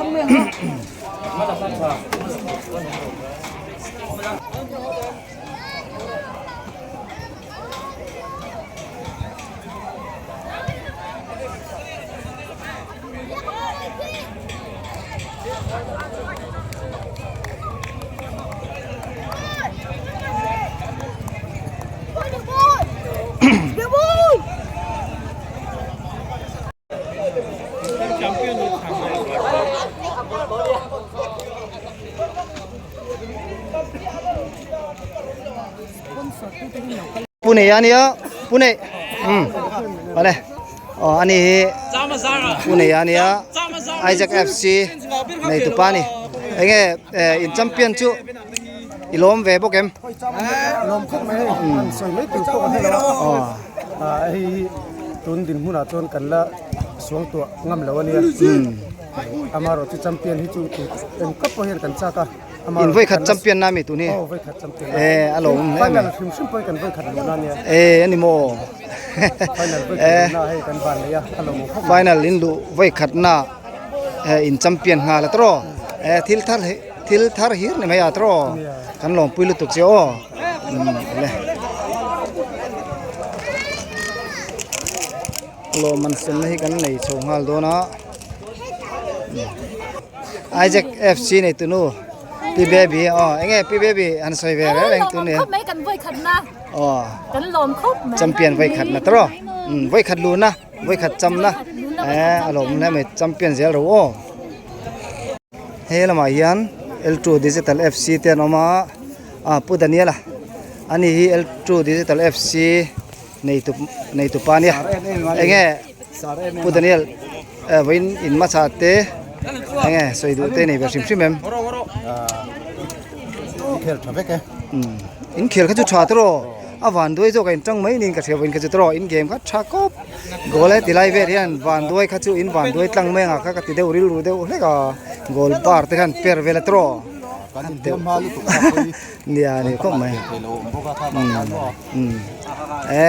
Pune ania Pune um vale aw ani hi Pune ania Isaac FC nei tupa ani enge in champion chu i lawm ve bawk em lawm khawp mai hei an sawi mai tur pawh kan hre lo a hei hi tun dinhmunah chuan kan la suang tuah ngam lo ania amaherawh chu champion hi chu eng kap pawh hian kan chak a. In voi khat champion na mi tu ni. Oh voi khat champion. Eh a lo um hle Final hrim hrim pawh kan voi khat lu na nia. Eh ani maw. Final voi khat lu na hei kan van nei a a lo mu khawp. Final in lu voi khat na in champion nghal a tro. Eh thil thar thil thar hir ni mai a tro. Kan lawm pui lutuk che aw. Le. Lawm an sem na hi kan nei chho nghal dawn a. Isaac FC nei tunu Pi Baby aw enge Pi Baby an sawi ve reng reng tun khawp mai kan vawi khat na aw kan lawm khawp mai champion vawi khat na tawrh um vawi khat lu na vawi khat cham na eh a lawm hle mai champion zel ro aw he lamah hian L2 Digital FC te an awm a ah Pu Daniel a ani hi L2 Digital FC nei tu nei tupa ania enge Pu Daniel vawiin in hmasa te enge sawi duh te nei ve hrim hrim em inkhel tha vek e inkhel kha chu tha tawh a van duai zawk a in tang mai niin ka hria vawiin kha chu tawh in game kha tha kawp goal e ti lai vel hian van duai kha chu in van duai tlang mai ang kha ka ti deuh rilru deuh hlek a goal bar te khan per vel a tawh nia ni khawp mai e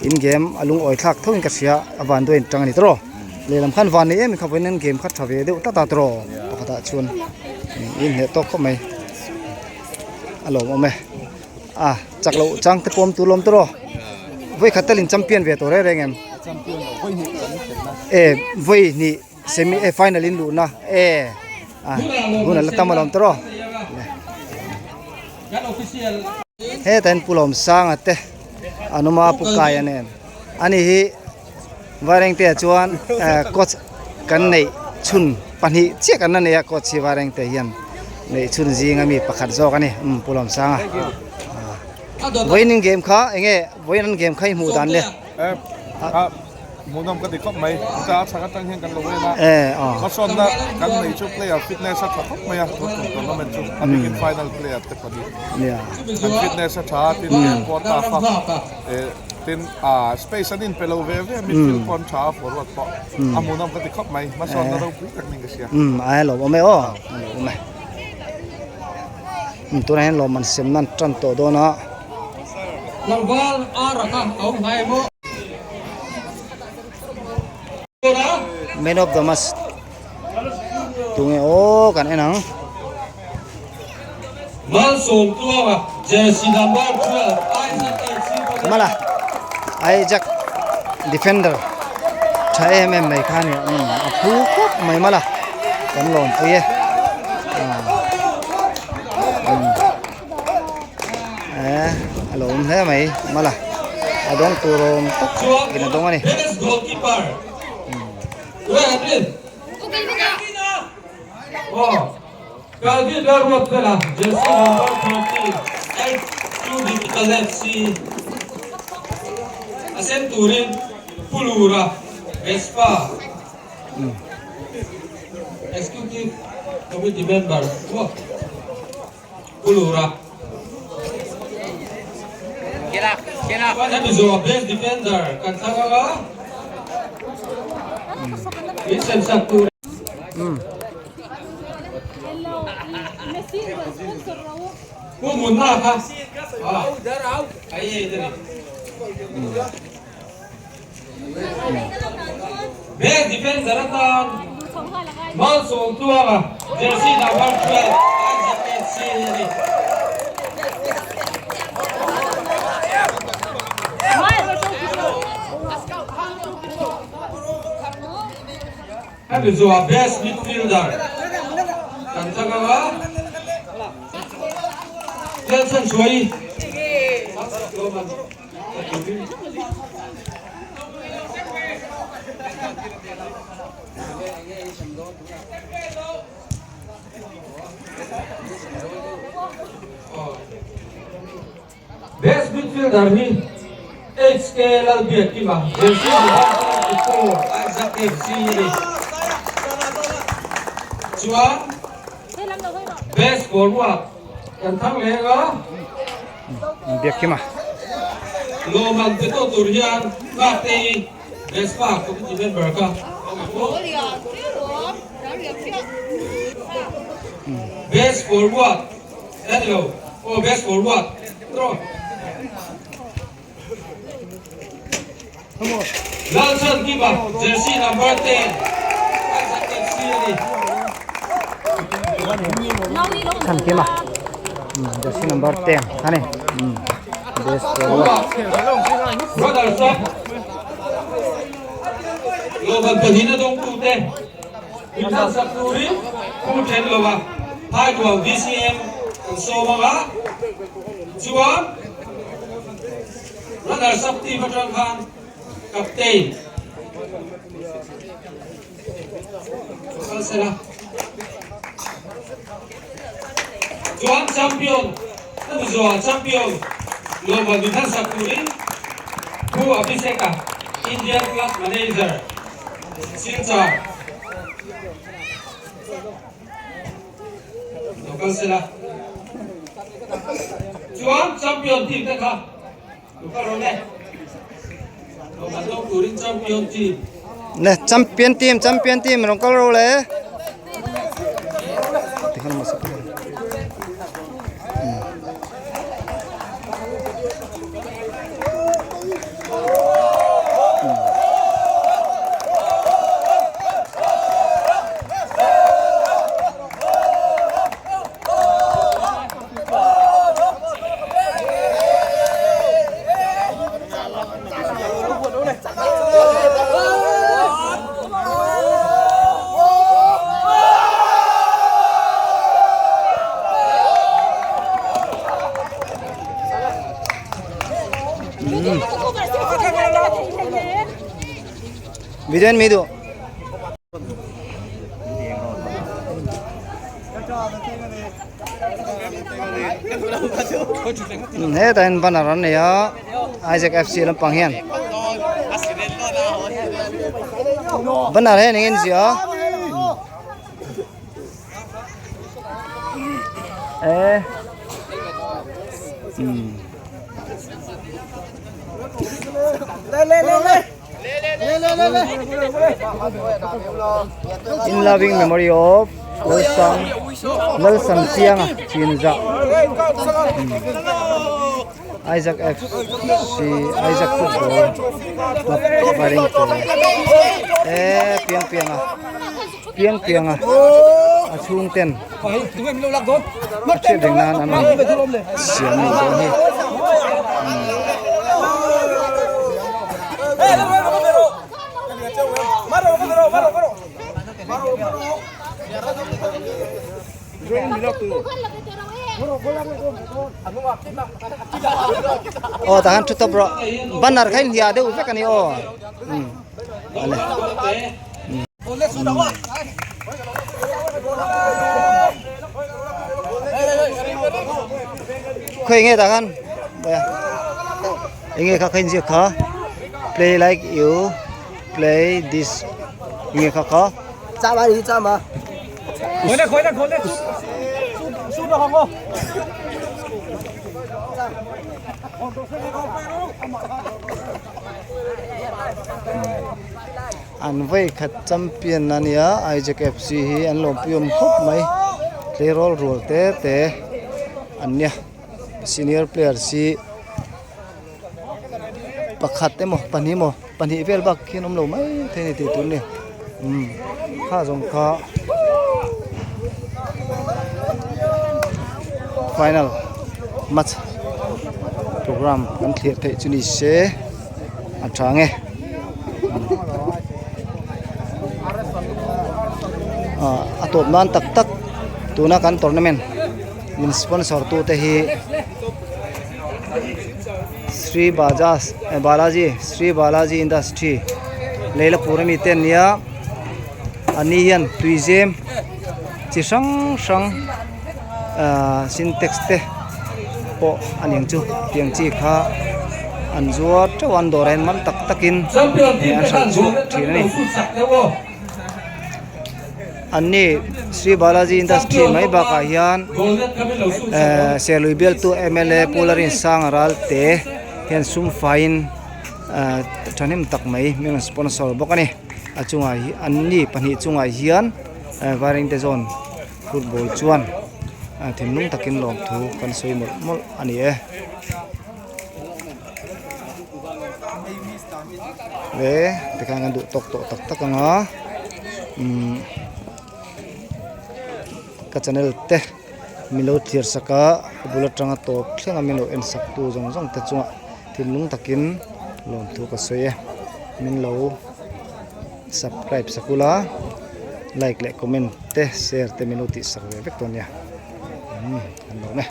in game a lungawi thlak tho in ka hria a van duai in tang a ni tawh lehlam khan van nei em em kha vawiin an game kha tha ve deuh tlat a tawh pakhat ah chuan in hneh tawk khawp mai a lawmawm e a chak loh chang te pawm tur lawm tawh vawi khat tal in champion ve tawh reng reng em e vawi hnih semi e final in luhna e a hun a la tam alawm tawh hetah hian pu Lawmsanga te an awm a pu Kaia nen ani hi Vairengte ah chuan coach kan neih chhun pahnih chiah kan la nei a coach hi Vairengte hian neih chhun zinga mi pakhat zawk a ni umm pu Lawmsanga vawiin game kha enge vawiin an game kha i hmuh dan le. Hmuhnawm ka ti khawp mai. Chuta a chhak atang hian kan lo en a. Hmasawnna kan nei chu player fitness a tha khawp mai a, tun tum tournament chu a bikin final player te pahnih an fitness a tha a, tin game pawh a tough a, tin space an inpe lo ve ve a, midfield pawh an tha a, forward pawh a hmuhnawm ka ti khawp mai. Hmasawnna ropui tak niin ka hria. A lawmawm e aw, a lawmawm e. Tunah hian lawmman semna an tan tawh dawn a. Tlangval a raka a awm hnai maw? Man of the match tunge aw kan en ang. Malsawmtluanga jersey number 12 Isaac FC Mala Isaac defender tha em em mai kha nia a phu khawp mai mala kan lawmpui e. Eh, a lo awm hle mai mala a dawng tur awm tak in a dawng a ni. Calvin Lalruatfela, jersey number 13, L2 Digital FC a sem turin Pu Lura, Vespa. Executive Committee Member Pu Lura. Hemi zawh best defender kan thlang ang a, min sem sak tur. Pu Munna kha a i ei ta ni. Best defender atan Malsawmtluanga jersey number 12 Isaac FC a ni. Hemi zuah best midfielder kan thlang ang a, Nelson Chuai. Best midfielder. midfielder hi HK Lalbiakkima, jersey number 24, Isaac FC a ni. Chuan best forward kan thang leng a. Biakkima. Lawmman pe tawh tur hian Ngakte-i Vespa committee member kha a awm bawk. Best forward a ni lo aw best forward tawh. Lalchhankima jersey number 10 Isaac FC a ni. Chhankima jersey number 10 a ni best forward. Runners up Lawman pahnihna dawngtute inhlansak turin Pu Thenlova Phaituam VCM kan sawm ang a, chuan Runners up team atang khan captain kal sela chuan champion Pu Zoa champion Lawman inhlansak turin Pu Abhishek-a Indian Club Manager Silchar Lo kal sela. Chuan champion team te kha lo kal rawn e. Lo kal dawk turin champion team. Ne champion team champion team rawn kal ro le. Tikhan masa. Video en mi duh. Hetah hian banner an nei a Isaac FC lampang hian banner hian eng nge ziah a e umm. In loving memory of Lalsang Lalsang Chianga Chinzah Isaac FC Isaac Football Club Vairengte e piang piang a piang piang a a chhung ten a hriat reng nan an rawn siam a nih dawn hi. Aw tah khan thu tawp rawh banner kha inhliah deuh vek a ni aw umm awle. Khawi nge tah khan enge kha kha inziak kha play like you play this enge kha kha. An vawi khat champion a nia Isaac FC hi an lo piawm khawp mai tleirawl rual te te an nia senior players hi pakhat emaw pahnih emaw pahnih vel bak khi an awm lo mai thei a ni tih tur a ni umm kha zawng kha final match program kan thlir theih chu ni se a tha ang e ah a tawp nan tak tak tuna kan tournament min sponsor tu te hi Sri Bajaj Balaji Sri Balaji industry Leilapur ami te an nia ani hian tuizem chi hrang hrang ahh sintex te pawh a ni ang chu tiang chi kha. an zuar teuh a an dawrah hian man tak takin an hralh chhuak thin a ni. An ni Sri Balaji Industry mai bakah hian ehh Serlui bialtu mla Pu Larinsanga Ralte hian sum faiin ehh thahnem tak mai min rawn sponsor bawk a ni a chungah hi an ni pahnih chungah hian ehh Vairengte zawn football chuan thinlung takin lawmthu kan sawi mawlh mawlh a ni e. Le tikhan kan duh tawk tawh tak tak ang a umm ka channel te min lo thlir sak a ka bul atanga tawp thleng a min lo en sak tu zawng zawng te chungah thinlung takin lawmthu ka sawi e min lo subscribe sak ula like leh comment te share te min lo tih sak ve vek dawn nia umm kan lawm e.